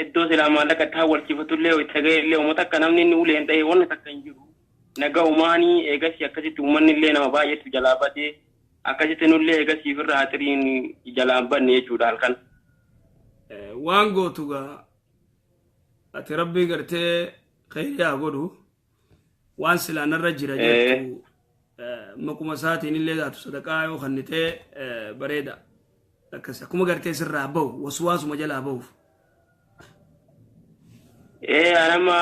iddoo silaa maallaqa itti hawwalchiifatullee itti ga'e illee uma takka namni inni uleen dha'e wanni takka hin jiru. Nagaa umaanii eegasii akkasitti uummanni illee nama baay'eetu jalaa badee akkasitti nullee eegasii ofirraa haxiriin jalaa banne jechuudha halkan. Waan gootu gaa ati rabbii gartee khayrii haa godhu waan silaa narra jira jettu maquma isaatiin illee taatu sadaqaa yoo kennitee bareeda. Akkas akkuma gartee sirraa bahu waswaasuma jalaa bahuuf. Anama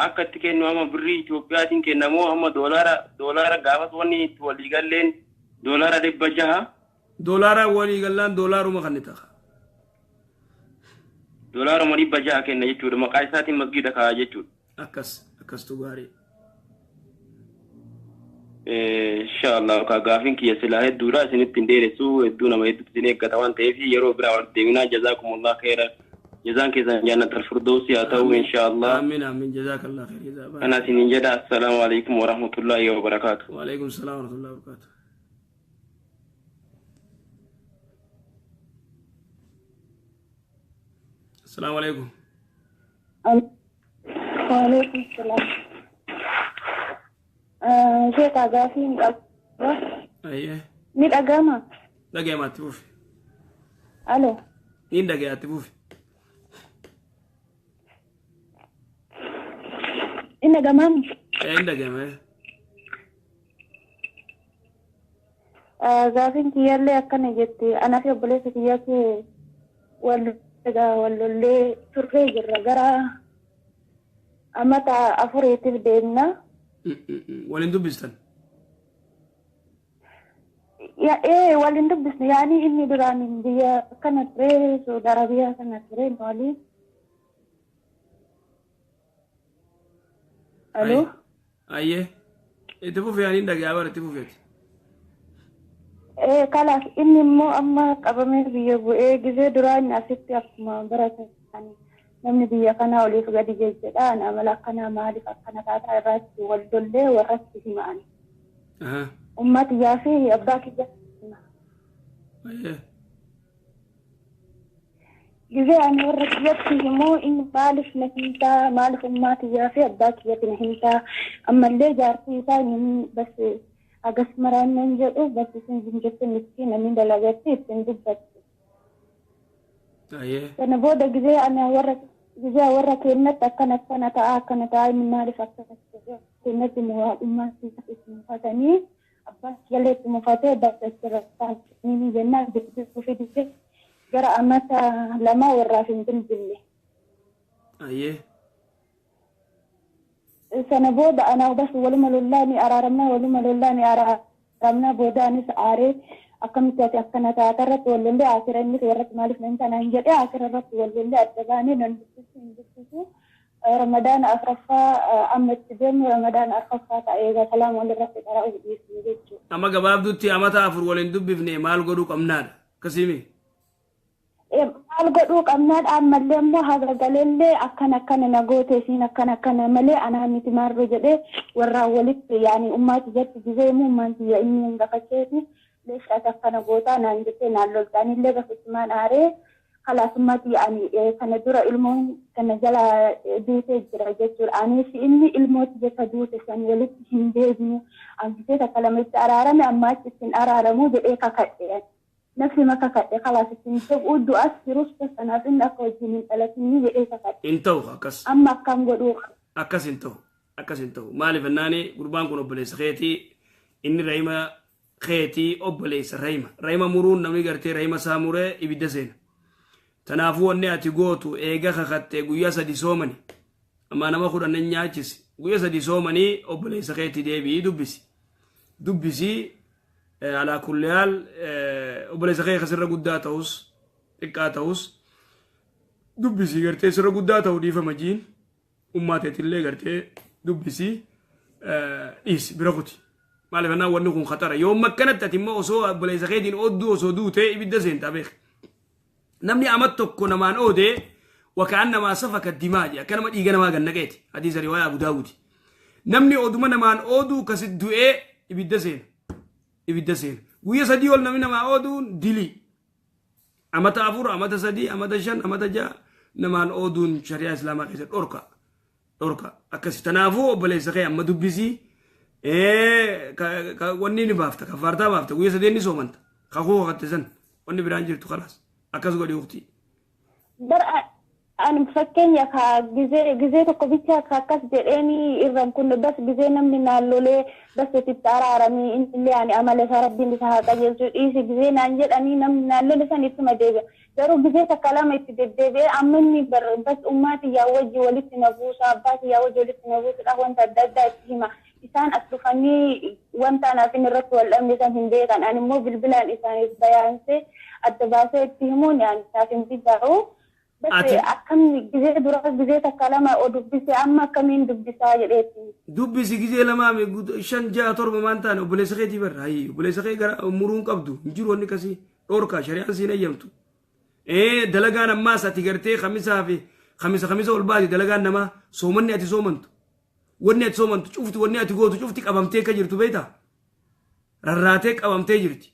akka itti kennu amma birrii Itoophiyaatiin kennamoo amma doolaara gaafas wanni itti walii galleen doolaara 600. Doolaara walii gallaan doolaaruma kan ta'a. Doolaaruma 600 kenna jechuudha maqaa isaatiin masgiida kaa'a jechuudha. Akkastu gaarii. Inshallah ka gaafin kiyya silaa hedduudha isinitti hin dheeressu hedduu nama hedduutti isin eeggata waan ta'eef yeroo biraa wal deeminaa jazaakumullah khairan. جزاك الله جنة الفردوس يا تو إن شاء الله. آمين آمين جزاك الله خير. أنا سنجد السلام عليكم ورحمة الله وبركاته. وعليكم السلام ورحمة الله وبركاته. السلام عليكم. وعليكم السلام. شيخ عزافي. أيه. مين أجامع؟ دقيقة تبوفي. ألو. مين دقيقة تبوفي؟ إن جمام. إن جمام. Gaafiin kiyyaallee akkana jetti anaa fi obboleessa kiyyaatti wal lollee turree jirra gara amata 4 deemna. Waliin dubbistan? Waliin dubbisne yaani inni duraan biyya kana ture Saudi Arabiyaa kana ture waliin. Aloo? Ayyee. Itti fufi yaani hin dhagayaa bara itti fufeeti. Kalaaf inni immoo amma qabamee biyya bu'ee gizee duraan asitti akkuma baratan namni biyya kanaa oliif gadi jedha amala akkanaa maaliif akkana taataa irratti wal lollee warratti hima'an. Ummati fi abbaa kiyya. Gizee ani warra kiyyatti immoo inni maaliif na himtaa maaliif ummati fi abbaa kiyyatti na himtaa ammallee jaartii isaa inni bas Hagas maraan nan jedhu barsiisin jimjette miskiina ni dalagatti ittiin dubbatti. Sana booda gizee ana warra gizee warra kennatti akkana akkana ta'a akkana ta'a inni maaliif akkana kennatti muwaadhummaa itti mufatanii abbaan galee itti mufatee bakka ni jennaan bilbiluu fidite gara amata 2 warraaf hin bilbille. Sana booda ana bas waluma lollaani araaramnaa waluma lollaani araaramnaa booda anis aaree akkamitti ati akkana taata irratti wal lollee asira inni warratti maaliif nan tanaan jedhee asira irratti wal lollee adda baanee nan dubbisu hin dubbisu. Ramadaana afraffaa amma itti deemnu ramadaana afraffaa ta'ee egaa salaama walirratti qara'uu dhiisnu jechuudha. Amma gabaabduutti amata 4 waliin dubbifne maal godhuu qabnaadha akkasiimi? Maal godhuu qabnaadha ammallee immoo haga galeellee akkana akkana na goote isiin akkana akkana malee anaa miti maarroo jedhee warraan walitti yaani ummaati jatti gizee immoo ummaan tiyya inni hin gafacheeti leeshaati akkana gootaa naan jettee naan loltaanillee gafachumaan aaree خلاص ما يعني كان درا المون كان جلا دوتي جرا جتور أنا في إني الموت جت دوتي سن ولدت هنديني أنت كلامي أرارمي أما تسن أرارمو بإيه كأ نفسي ما كأ خلاص تنتب ودو أسيروس بس أنا في إن أكوجي من 30 بإيه كأ إنتو أكس أما كم قدوخ أكس إنتو أكس إنتو مالي فناني قربان كن أبليس خيتي إني رحمة خيتي أبليس رحمة رحمة مرون نمي قرتي رحمة سامورة إبدسين Tanaafuu wanni ati gootu eega kakattee guyyaa 3 soomani. Amma nama 10 nyaachisi. Guyyaa 3 soomanii obboleessa keetti deebi'ii dubbisi. Dubbisi alaa kulli haal obboleessa kee kasirra guddaa ta'us xiqqaa ta'us dubbisi gartee sirra guddaa ta'u dhiifama jiin ummaa teetillee gartee dubbisi dhiisi bira kuti. Maaliif ennaa wanni kun khatara yoo makkanatti ati immoo osoo obboleessa keetiin odduu osoo duutee ibidda seentaa beeka. Namni amat tokko namaan oodee wakaannamaa safaka dimaa jedha akka nama dhiiga namaa gannaqeeti hadiisa riwaayaa Abu Daawudi. Namni oduma namaan ooduu kasit du'ee ibidda seena. Ibidda seena. Guyyaa 3 ol namni namaa ooduun dilii. Amata 4, amata 3, amata 5, amata 6 namaan ooduun shari'aa islaamaa keessatti dhorka. Dhorka. Akkasi tanaafuu obboleessa kee amma dubbisii wanni ni baafta kafaartaa baafta guyyaa 3 ni soomanta. Kakuu kakatte san wanni biraan jirtu khalaas. Akkas godhi ukhti. Bar ani fakkeenya ka gizee tokko bicha ka akkas jedheeni irraan kun bas gizee namni naan lolee bas itti araaramii innillee ani amala isaa rabbiin isa haa qajeelchu dhiisi gizee naan jedhanii namni naan lole san ittuma deebi'a. Garuu gizee takka lama itti deddeebi'ee amma inni bas ummaati yaa wajji walitti na buusa abbaati yaa wajji walitti na buusuudhaaf wanta adda addaa itti hima. Isaan as dhufanii wanta anaaf inni irratti wal dhabne san hin beekan. Ani immoo bilbilaan isaaniif bayaansee adda baasee itti himuun yaani isaaf hin bijaaru. Bas akkam gizee dura gizee takka lama o dubbisee amma akkamiin dubbisaa jedheetti. Dubbisi gizee 2 5 6 7 maan taane obboleessa keetii barra hayyi obboleessa kee gara muruun qabdu hin jiru wanni kasii dhorkaa shari'aan siin eeyyamtu. Dalagaan ammaas ati gartee khamisaa fi khamisa ol baati dalagaan namaa soomanni ati soomantu. Wanni ati soomantu cufti wanni ati gootu cufti qabamtee akka jirtu beektaa? Rarraatee qabamtee jirti.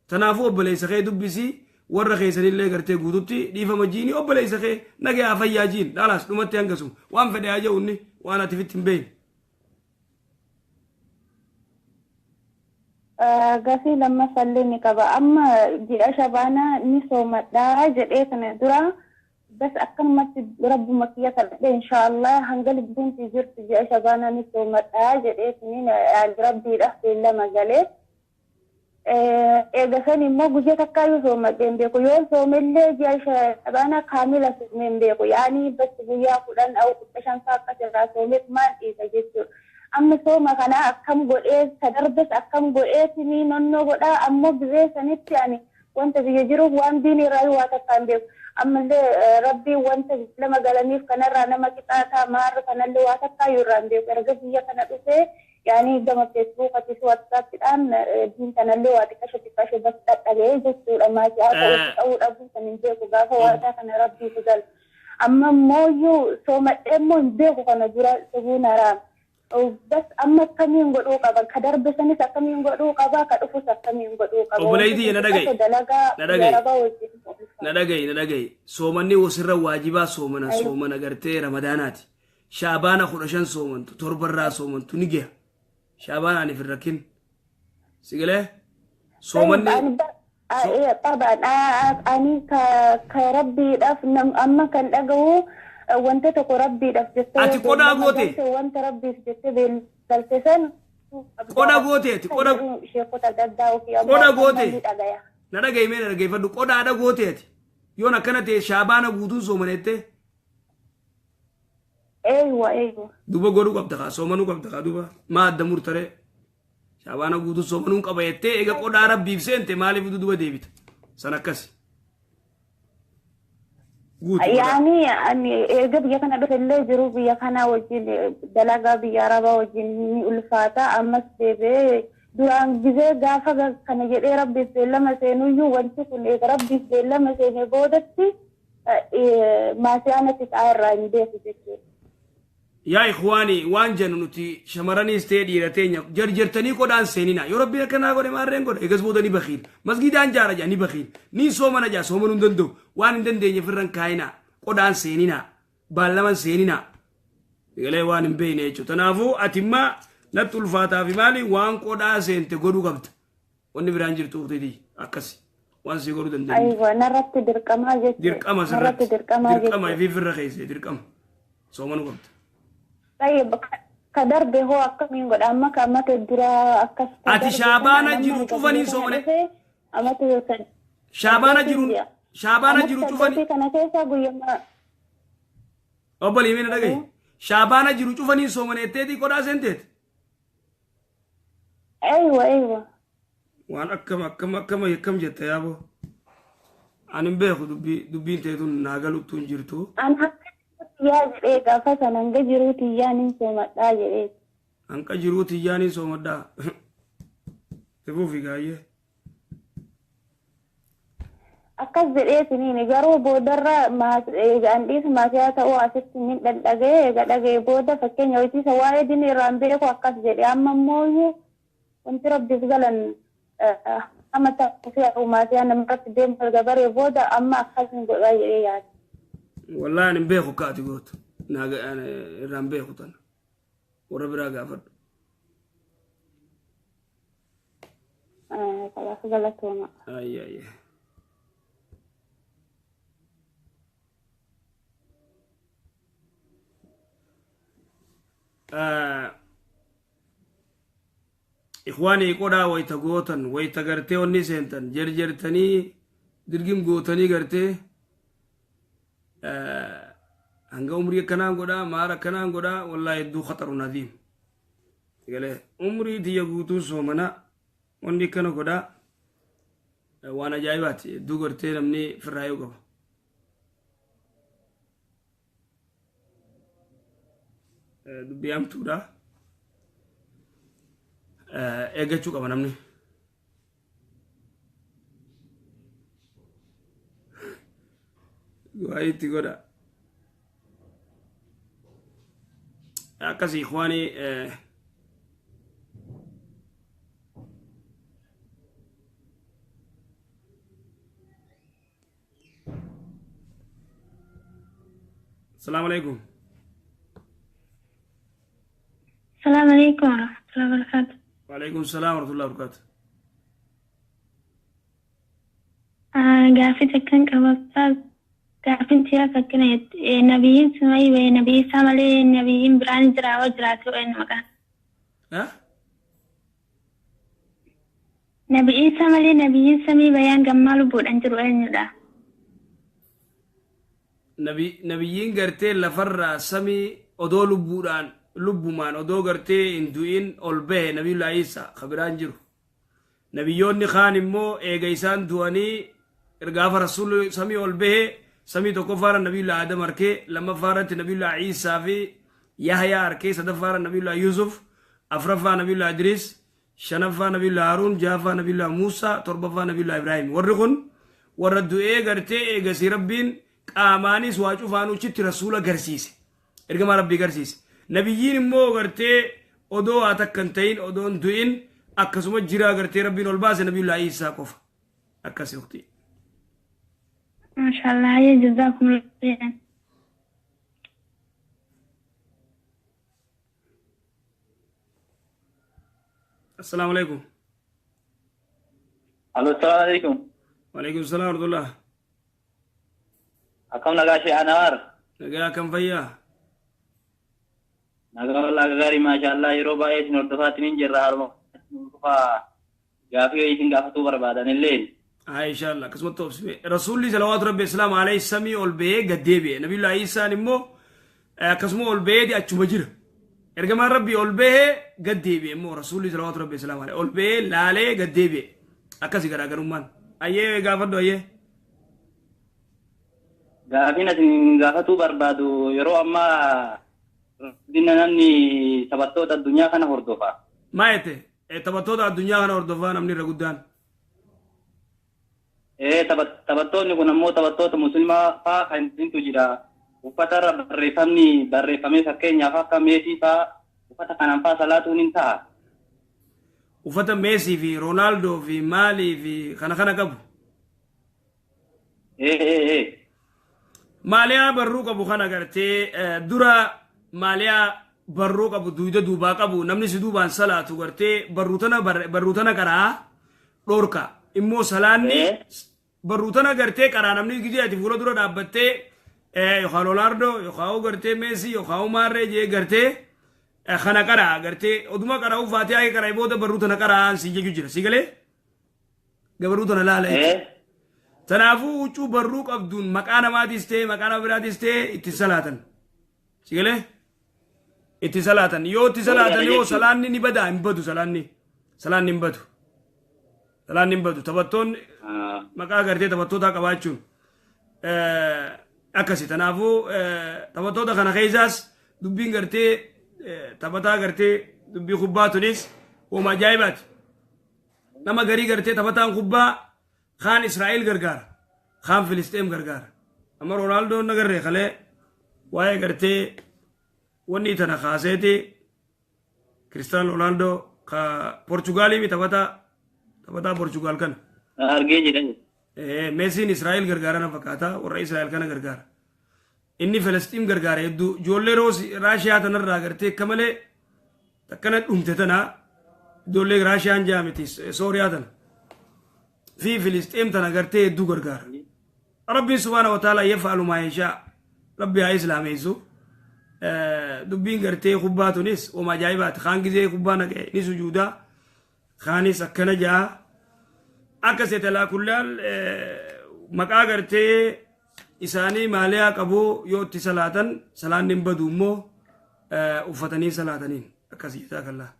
Tanaafuu obboleessa kee dubbisii warra keessanillee gartee guututti dhiifama jiini obboleessa kee nagaa fayyaa jiin dhaalaas dhumatti hangasuma waan fedhe haa jedhu inni waan ati fitti hin beekne. Gaaffii lammaffaallee ni qaba. Amma ji'a shabaanaa ni soomadhaa jedhee kana dura bas akkanumatti rabbuma kiyya kadhadhe inshaallah hanga lubbuun jirtu ji'a shabaanaa ni soomadhaa jedhee siniin rabbiidhaaf beellama galee. Eega san immoo guyyaa takkaayyuu soomadhee hin beeku. Yoo soomellee ji'a shabaanaa kaamila soomee hin beeku. Yaani bas guyyaa 10 au 15 fa'aa akkas irraa soomeet maal dhiisa jechuudha. Amma sooma kana akkam godhee sadarbes akkam godhee sinii nonnoo godhaa ammoo gizee sanitti ani wanta biyya jiruuf waan diinii irraa waa takka hin beeku. Ammallee rabbiin wanta lama galaniif kanarraa nama qixaataa maarra kanallee waa takkaayyuu irraa hin beeku. Erga biyya kana dhufee yaani gama feesbuukatis waatsaappiidhaan diin kanallee waa xiqqasho xiqqasho bas dhadhabee jechuudha. Maatii haa ta'uu dhabuu san hin beeku gaafa waadaa kana rabbiitu gala. Amma immoo soomadhee immoo hin beeku kana dura sobuun haraam. Bas amma akkamiin godhuu qaba? Ka darbe sanis akkamiin godhuu qaba? Ka dhufus akkamiin godhuu qaba? Obboleettii na dhaga'i. Na dhaga'i na dhaga'i. Soomanni osirra waajibaa soomana soomana gartee ramadaanaati. Shaabaana 15 soomantu torbarraa soomantu ni gaha. Shaabaana ani hin rakkin. Sigalee soomanni. Taban ani ka rabbiidhaaf amma kan dhagahu wanta tokko rabbiidhaaf jettee. Ati qodaa goote. Wanta rabbiif jettee beelgalte san. Qoda gooteeti qoda. Sheekota adda addaa ofii. Qoda goote. Na dhagahi mee na dhaggeeffadhu qodaadha gooteeti. Yoon akkana ta'e shaabaana guutuun soomaneette. Eeywa eeywa. Duuba godhuu qabda kaa soomanuu qabda kaa duuba maa adda murtaree. Shaabaana guutuun soomanuu qaba jettee eega qodaa rabbiif seente maaliif duuba deebita? San akkasi. Yaani ani erga biyya kana dhufe illee jiru biyya kana wajjin dalagaa biyya arabaa wajjin ni ulfaata ammas deebi'ee duraan gizee gaafa kana jedhee rabbiif beellama seenuyyuu wanti kun eega rabbiif beellama seenee boodatti maasiyaan itti ta'a irraa hin beeku jechuudha. Yaa ikhwaani waan jennu nuti shamarraniis ta'e dhiira teenya jarjartanii qodaan seenina yoo rabbiin akkanaa godhe maarreen godha eegas booda ni bakiil masgiidaan jaara jaa ni bakiil ni soomana jaa soomanuu hin danda'u waan hin dandeenye firran kaayinaa qodaan seenina baallaman seenina egalee waan hin beekne jechuudha kanaafuu ati immaa natti ulfaataa fi maali waan qodaa seente godhuu qabda wanni biraan jirtu uffiteetii akkasi waan si godhuu dandeenye. Aywa narratti dirqamaa jechuudha. Dirqama sirratti dirqama ifii firra keessa dirqama soomanuu qabda. طيب كدربه هو أكمل قد أما كأما تدرا أكس. أتي شعبان جرو تفني سومني. أما تدرا. شعبان جرو شعبان جرو تفني. كنا كيسا قيما. أبلي مين رجعي. شعبان جرو تفني سومني تيجي كذا سنتت. أيوة أيوة. وأنا أكم أكم أكم يكم جت يا أبو. أنا بيأخذ دبي دبي تيتون ناقلو تنجرتو. أنا yaa jedhee gaafa sana hanga jiruu tiyyaan soomadhaa jedhee. Hanqa jiruu tiyyaan soomadhaa. Tifuufi gaayyee. Akkas jedhee siniin garuu boodarra andhiis maasiyaa ta'uu asitti ni dhadhagee eega dhagee booda fakkeenya hojiisa waa'ee diinii irraan beeku akkas jedhee amma immoo wanti rabbiif galan amma ta'uu maasiyaa namarratti deemu erga baree booda amma akkas hin godhaa jedhee yaada. والله أنا بيخو كاتي قوت أنا رام بيخو تنا ورب راجع فرد خلاص غلطونا أي أي إخواني كودا ويتغوتن ويتغرتي ونسنتن جرجرتني درجم غوتني غرتي hanga umrii akkanaan godhaa maal akkanaan godhaa wallaahi hedduu khatarun aziim galee umrii tiyya guutuun soomana wanni akkana godhaa waan ajaa'ibaati hedduu gartee namni firraayuu qaba. Dubbii hamtuudha eeggachuu qaba namni. Du'aa itti godha. Akkasii ikhwaanii السلام عليكم. السلام عليكم ورحمة الله وبركاته. وعليكم السلام ورحمة الله وبركاته. Gaaffii takkan qaba. Gaaffiin tiyaa fakkina nabiyyiin sumayyi nabiyyi isaa malee nabiyyiin biraan jira hoo jiraatu eenyu maqaan? Nabiyyi isaa malee nabiyyiin samii bayaan gammaa lubbuudhaan jiru eenyudha? Nabiyyiin gartee lafarraa samii odoo lubbuudhaan lubbumaan odoo gartee hin du'in ol bahe nabiyyu Iisaa ka biraan jiru. Nabiyyoonni kaan immoo eega isaan du'anii ergaafa rasuulli samii ol bahe samii tokkoffaarra nabiyyu Aadam arkee lammaffaarratti nabiyyu Iisaa fi Yahyaa arkee sadaffaarra nabiyyu Yusuf afraffaa nabiyyu Idris shanaffaa nabiyyu Haaruun jahaffaa nabiyyu Muusaa torbaffaa nabiyyu Ibraahim. Warri kun warra du'ee gartee eegasii rabbiin qaamaanis waa cufaanuchitti rasuula garsiise ergamaa rabbii garsiise. Nabiyyiin immoo gartee odoo haa takka hin ta'in odoo hin du'in akkasuma jiraa gartee rabbiin ol baase nabiyyu Iisaa qofa akkasii waqtii. Maashaallah jazaakumullahu khairan. Assalaamu alaikum. Alo, salaamu alaikum. Waalaikum salaam warahmatullah. Akkam nagaa shee Anwaar? Nagaa, akkam fayyaa? Nagaa wallaahi gaarii, maashaallah. Yeroo baay'ee isin hordofaatiin hin jirra, haruma dhufaa gaafii isin gaafatuu barbaadan illee. Haa, inshallah, akkasumatti obsime. Rasuulli salawaatu rabbi islaam alayhi samii ol ba'ee gad deebi'e. Nabiyullaa Iisaan immoo akkasuma ol ba'ee achuma jira. Ergamaan rabbii ol ba'ee gad deebi'e immoo rasuulli salawaatu rabbi islaam alayhi ol ba'ee laalee gad deebi'e. Akkasi garaagarummaan. Ayyee, gaafadhu, ayyee. Gaafiin isin gaafatuu barbaadu, yeroo ammaa guddina namni taphattoota addunyaa kana hordofa. Maa jette? Taphattoota addunyaa kana hordofaa namni irra guddaan. Taphattoonni kun ammoo taphattoota musliimaa faa kan hintu jira. Uffata irra barreeffamni barreeffamee, fakkeenyaaf akka Meesii faa, uffata kanaan faa salaatuun hin ta'a. Uffata Meesii fi Roonaaldoo fi maalii fi kana kana qabu. Ee ee ee. Maaliyaa barruu qabu kana gartee dura maaliyaa barruu qabu duyda duubaa qabu, namni si duubaan salaatu gartee barruu tana qaraa dhorka immoo salaanni barruu tana gartee qaraa. Namni gizee ati fuula dura dhaabbattee yookaan Roonaaldoo yookaan gartee Meesii yookaan Maarree jee gartee kana qaraa gartee oduma qaraa uffaatii haa qaraa booda barruu tana qaraan si jechuu jira, si galee barruu tana laala jechuudha. Kanaafuu huccuu barruu qabduun maqaa namaatis ta'e maqaa nama biraatis ta'e itti salaatan. Si galee? Itti salaatan. Yoo itti salaatan yoo salaanni ni badaa? Hin badu salaanni. Salaanni hin badu. Salaanni hin badu. Taphattoonni maqaa gartee taphattootaa qabaachuun akkasi. Kanaafuu taphattoota kana keessaas dubbiin gartee taphataa gartee dubbii kubbaa tunis hooma ajaa'ibaati. Nama garii gartee taphataan kubbaa kaan Israa'el gargaara, kaan Filisxeem gargaara. Amma Roonaaldoo nagarree kalee waa'ee gartee wanni tana kaaseeti. Kiristaan Roonaaldoo ka Portugaalii taphataa Portugaal kana. Argee jira. Meesiin Israa'el gargaara na fakkaata, warra Israa'el kana gargaara. Inni Filisxiim gargaara hedduu, ijoollee Raashiyaa tanarraa gartee akka malee akkana dhumte tana, ijoollee Raashiyaan jaamiti Sooriyaa tana fi Filisxiim tana gartee hedduu gargaara. Rabbiin subhaana wa ta'ala yaf'alu maa yashaa. Rabbi haa islaameessu. Dubbiin gartee kubbaa tunis wama ajaa'ibaati. Kaan gizee kubbaa naqee ni sujuudaa. Kaanis akkana jaa. Akka seetalaa kullaal maqaa gartee isaanii maaliyaa qabu yoo itti salaatan salaanni hin badu, immoo uffatanii salaataniin akkasii, jazaakallaa.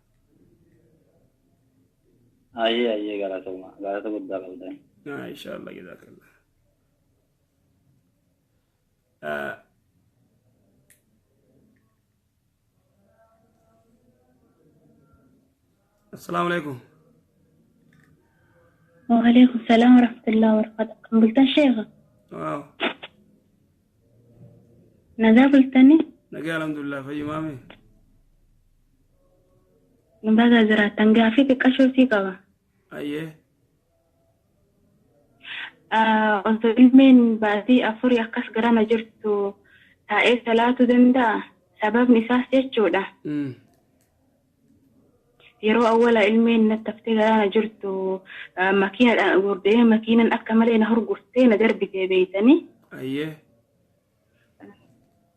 Ayyee ayyee, galatoomaa, galata guddaa qabdan. Inshallah, jazakallah. Assalamu alaikum. وعليكم السلام ورحمة الله وبركاته. Akkam bultan sheekha? Waaw. Nagaa bultanii? Nagaa, alhamdulillah, fayyumaame. Baga jiraattan. Gaafii xiqqashoo sii qaba. Ayyee. Osoo ilmeen baatii 4 akkas garana jirtu taa'ee salaatuu danda'a? Sababni isaas jechuudha. Yeroo awwala ilmeen natti haftee garana jirtu makiinadhaan gurdee, makiinan akka malee na hurguftee na darbitee beeytanii. Ayyee.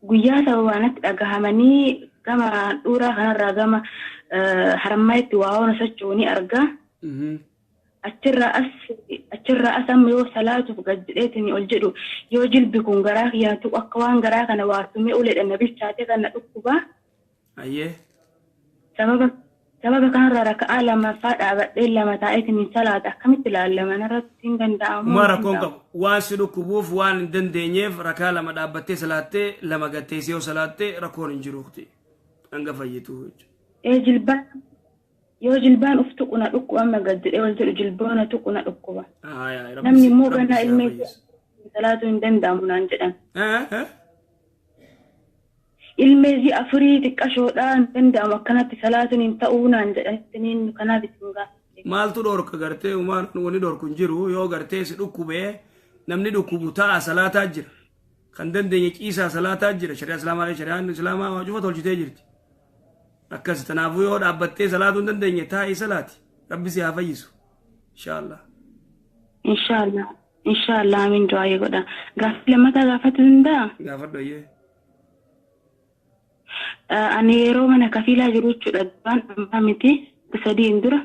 Guyyaa sababaa natti dhagahamanii gama dhuuraa kanarraa gama harmaayitti waa ona socho'u ni argaa. Achirraa as amma yoo salaatuuf gad jedheetiin ol jedhu, yoo jilbi kun garaa kiyyaan tuqu akka waan garaa kana waartumee uleedha na bilchaate kan na dhukkubaa. Ayyee. Sababa kanarraa raka'aa lammaffaa dhaabadhee lama taa'eetiin hin salaata, akkamitti ilaallama, narratti hin danda'amu? Uma rakkoon qabu. Waan si dhukkubuuf waan hin dandeenyeef rakaa lama dhaabbattee salaattee lama gatteessee yoo salaattee rakkoon hin jiru. Hanga fayyitu jechuudha. Ee, jilbaan yoo jilbaan uf tuqu na dhukkuba, amma gad jedhee ol jedhu jilboona tuqu na dhukkuba. Namni immoo ganaa ilmee salaatuu hin danda'amu naan jedhan. Ilmee ji'a 4 xiqqashoodhaa hin danda'amu, akkanatti salaatuun hin ta'uu naan jedhan, kanaaf isin gaafate. Maaltu dhorka gartee? Umaan wani dhorku hin jiru. Yoo gartee si dhukkubee, namni dhukkubu ta'a salaataa jira. Kan dandeenye ciisaa salaataa jira. Shari'aa islaamaa, shari'aan islaamaa waa cufa tolchitee jirti. Akkas tanaafuu yoo dhaabbattee salaatuu hin dandeenye taa'ii salaati. Rabbi si haa fayyisu. Inshaallah. Inshaallah. Inshaallah amiin du'aa godha. Gaaffii lammataa gaafachuu danda'a? Gaafadhu ayyee. Ani yeroo mana kafiilaa jiru jechuudha duraan ammaa miti sadiin dura.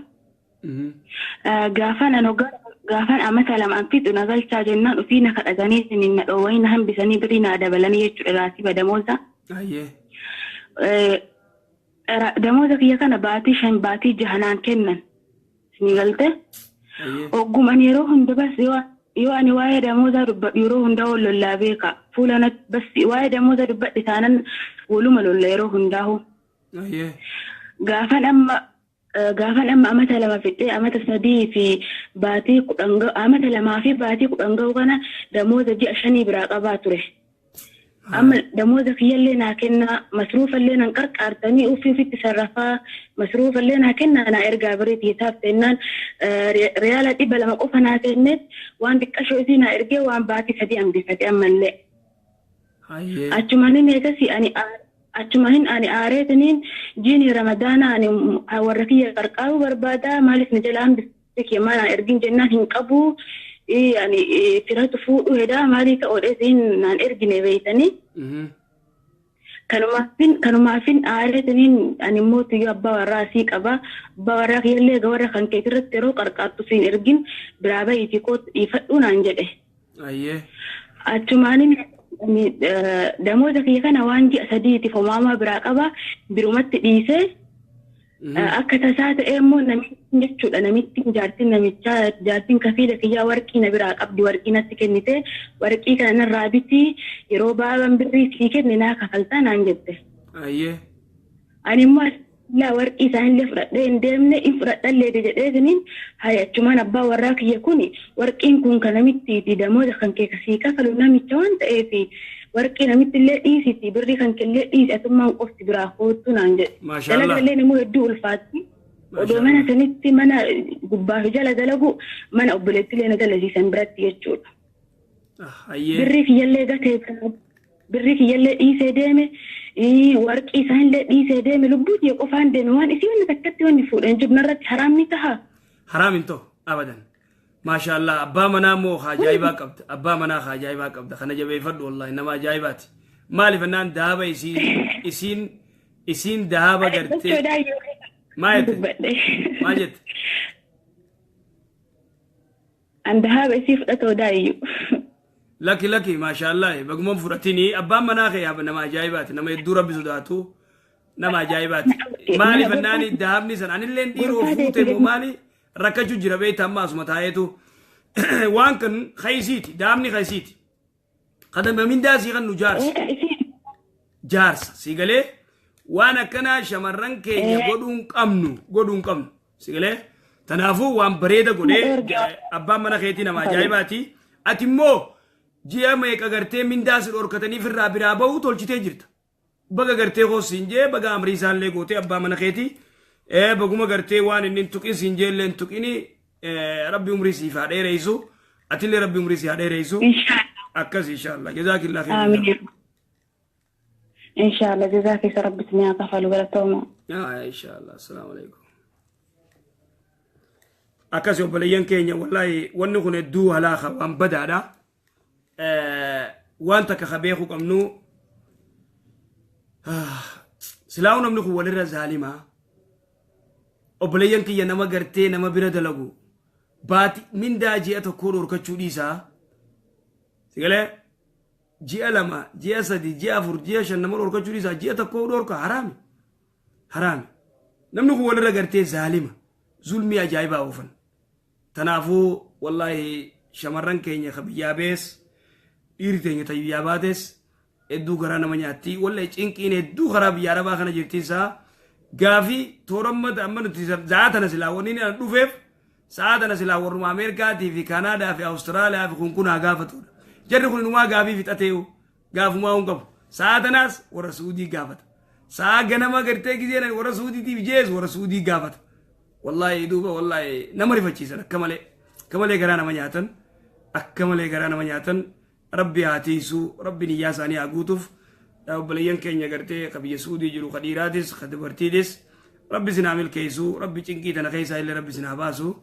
Gaafan ani gaafan amata lamaan fixu na galchaa jennaan ofii na kadhatanii isiniin na dhoowwanii na hambisanii birii naa dabalanii jechuudha raatiba damooza. Ayyee. Damooza kiyya kana baatii 5 baatii 6 naan kennan. Isinii galte? Oggumaan yeroo hunda bas yoo ani waa'ee damoozaa dubbadhu yeroo hundaa wal lollaa beeka. Fuula natti bas waa'ee damoozaa dubbadhe taanan waluma lolla yeroo hundaahu. Gaafan amma amata 2 fixee amata 3 fi baatii 10 amata 2 fi baatii 10 ga'u kana damooza ji'a 5 biraa qabaa ture. Amma damooza kiyyallee naa kennaa masruufallee nan qarqaartanii ofii ofitti sarrafaa masruufallee naa kennaa naa ergaa biriitii isaaf kennaan riyaala 200 qofa naa kenneet waan xiqqashoo isii naa ergee waan baatii 3 hambifate ammallee. Achumaan eegasii ani achumaan ani aareetiniin jiini ramadaana ani warra kiyya qarqaaruu barbaada maaliif na jala hambifte kiyya maal naa ergin jennaan hin qabu. Yani firatu fuudhu hedaa maalii ta'uudha isiin naan ergine beeytanii. Kanumaafin aareetiniin ani immoo tuyyuu abbaa warraa asii qaba. Abbaa warraa kiyyallee egaa warra kan keetii irratti yeroo qarqaartu siin ergin biraa bahiitii kootu dhiifadhu naan jedhe. Achumaanin damooza kiyya kana waan ji'a 3tiif homaamaa biraa qaba birumatti dhiisee. Akka tasaa ta'e immoo namichi jechuudha namitti jaartiin namichaa jaartiin kafiila kiyyaa warqii na biraa qabdi warqii natti kennite warqii kana narraa biti yeroo baaban birrii sii kenne naa kafaltaa naan jette. Ani immoo laa warqii isaanillee fudhadhee hin deemne hin fudhadhallee jedheetiniin hayi achumaan abbaa warraa kiyya kuni warqiin kun kan namittiiti damooza kan kee kasii kafalu namicha waan ta'eef warqii namitti illee dhiisiti birrii kan kellee dhiisi atummaan qofti biraa koottu naan jedhe. Dalagallee namuu hedduu ulfaatti. Odoo mana sanitti mana gubbaa fi jala dalagu mana obboleettilee na dalasiisan biratti jechuudha. Birrii kiyyallee gatee birrii kiyyallee dhiisee deeme warqii isaanillee dhiisee deeme lubbuu kiyya qofaan deeme waan isii wanni takkatti wanni fuudhan jiru narratti haraam ni taha. Haraam hin ta'u abadan. Maashaallah abbaa manaa moo ajaa'ibaa qabda abbaa manaa ajaa'ibaa qabda kana jabeeffadhu wallahi nama ajaa'ibaati maaliif ennaan daaba isiin daaba gartee maa jette maa jette an daaba isii fudhatoo daayyuu Lakki lakki maashaallah baguma fudhatini abbaan manaa kee nama ajaa'ibaati nama hedduu rabbi sodaatu nama ajaa'ibaati maaliif ennaan daabni san anilleen dhiiroo fuute moo maali rakkachuu jira beekta amma asuma taa'eetu waan kan qaysiiti daabni qaysiiti kadama mindaa sii kan nu jaarsa jaarsa sii galee waan akkanaa shamarran keenya godhuun qabnu sii galee tanaafuu waan bareeda godhee abbaan mana keetii nama ajaa'ibaati ati immoo ji'a meeqa gartee mindaa si dhorkatanii firraa biraa bahuu tolchitee jirta baga gartee hoosiin jee baga amrii isaallee gootee abbaa mana keetii baguma gartee waan inni tuqin siin jeellee hin tuqini rabbi umrii siif haa dheeressu atillee rabbi umrii siif haa dheeressu akkas inshaallah jazaakillah khayr inshaallah jazaakisa rabbi isin haa kafalu galatooma inshaallah assalaamu alaikum akkas obboleeyyan keenya wallaahi wanni kun hedduu halaaka waan badaadha waan takka ka beekuu qabnu silaa'u namni kun walirra zaalimaa obboleeyyan kiyya nama gartee nama bira dalagu baati mindaa ji'a tokkoo dhorkachuu dhiisaa sigalee ji'a 2 ji'a 3 ji'a 4 ji'a 5 nama dhorkachuu dhiisaa ji'a tokkoo dhorka haraami haraami namni kun walirra gartee zaalima zulmii ajaa'ibaa oofan tanaafuu wallaahi shamarran keenya ka biyyaa bees dhiirri teenya ta biyyaa baates hedduu garaa nama nyaatti wallahi cinqiin hedduu karaa biyya arabaa kana jirtiinsaa gaafii toorammata amma nuti sa'a tana silaa wanni inni dhufeef sa'a tana silaa warruma Ameerikaatii fi Kaanaadaa fi Awustiraaliyaa fi kun haa gaafatudha. Jarri kun inumaa gaafii fixateeyu gaafumaa hin qabu. Sa'a tanaas warra Suudii gaafata. Sa'a ganama gartee gizeen warra Suudiitiif jees warra Suudii gaafata. Wallaahi duuba wallaahi nama rifachiisan akka malee garaa nama nyaatan akka malee garaa nama nyaatan rabbi haa tiisu rabbi niyyaa isaanii haa guutuuf. Obboleeyyan keenya gartee ka biyya Suudii jiru ka dhiiraatis ka dubartiitis rabbi isin haa milkeessu rabbi cinqii tana keessaa illee rabbi isin haa baasu.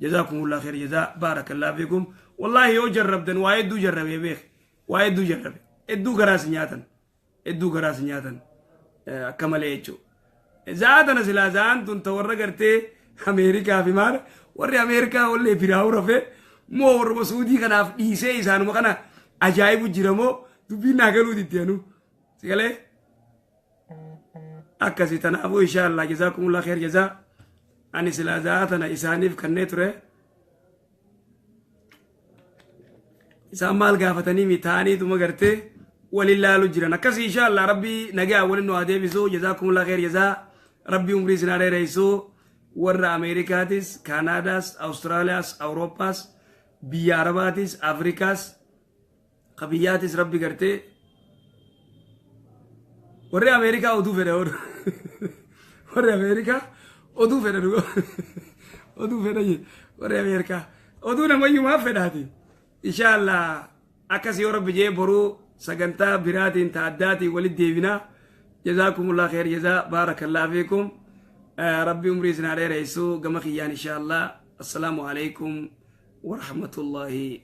Jazaakumullah khair jazaa, baarakallahu fiikum. Wallaahi yoo jarrabdan, waa hedduu jarrabee beek, waa hedduu jarrabe, hedduu garaas nyaatan, hedduu garaas nyaatan akka malee jechuudha. Za'aa tana silaa za'aan tun ta warra gartee Ameerikaa fi maal, warri Ameerikaa wallee biraa rafee moo warra Suudii kanaaf dhiisee isaanuma kana ajaa'ibu jira moo dubbiin naa galuu diddi anu sigalee akkasi. Tanaafuu insha Allah, jazaakumullah khair jazaa. Ani silaa za'aa tana isaaniif kannee ture. Isaan maal gaafatanii mi ta'aniituma gartee walin laalu jiran akkasi. Insha Allah, Rabbii nagaa walin nu haa deebisu. Jazaakumullah khair jazaa. Rabbii umrii isin haa dheeressu. Warra Ameerikaatis, Kaanaadaas, Awustiraaliyaas, Awurooppaas, biyya Arabaatis, Afrikaas, kabiyyaatis Rabbi gartee. Warri Ameerikaa oduu fedha, warri Ameerikaa oduu fedha, dhuga oduu fedha. Warri Ameerikaa oduu namayyumaa fedhaati. Insha Allah, akkas yoo Rabbi jee boruu sagantaa biraatiin ta addaatiin walitti deebinaa. Jazaakumullah khair jazaa, baarakallahu fiikum. Rabbi umrii isin haa dheeressu. Gama kiyyaan insha Allah, assalaamu alaikum warahmatullahi.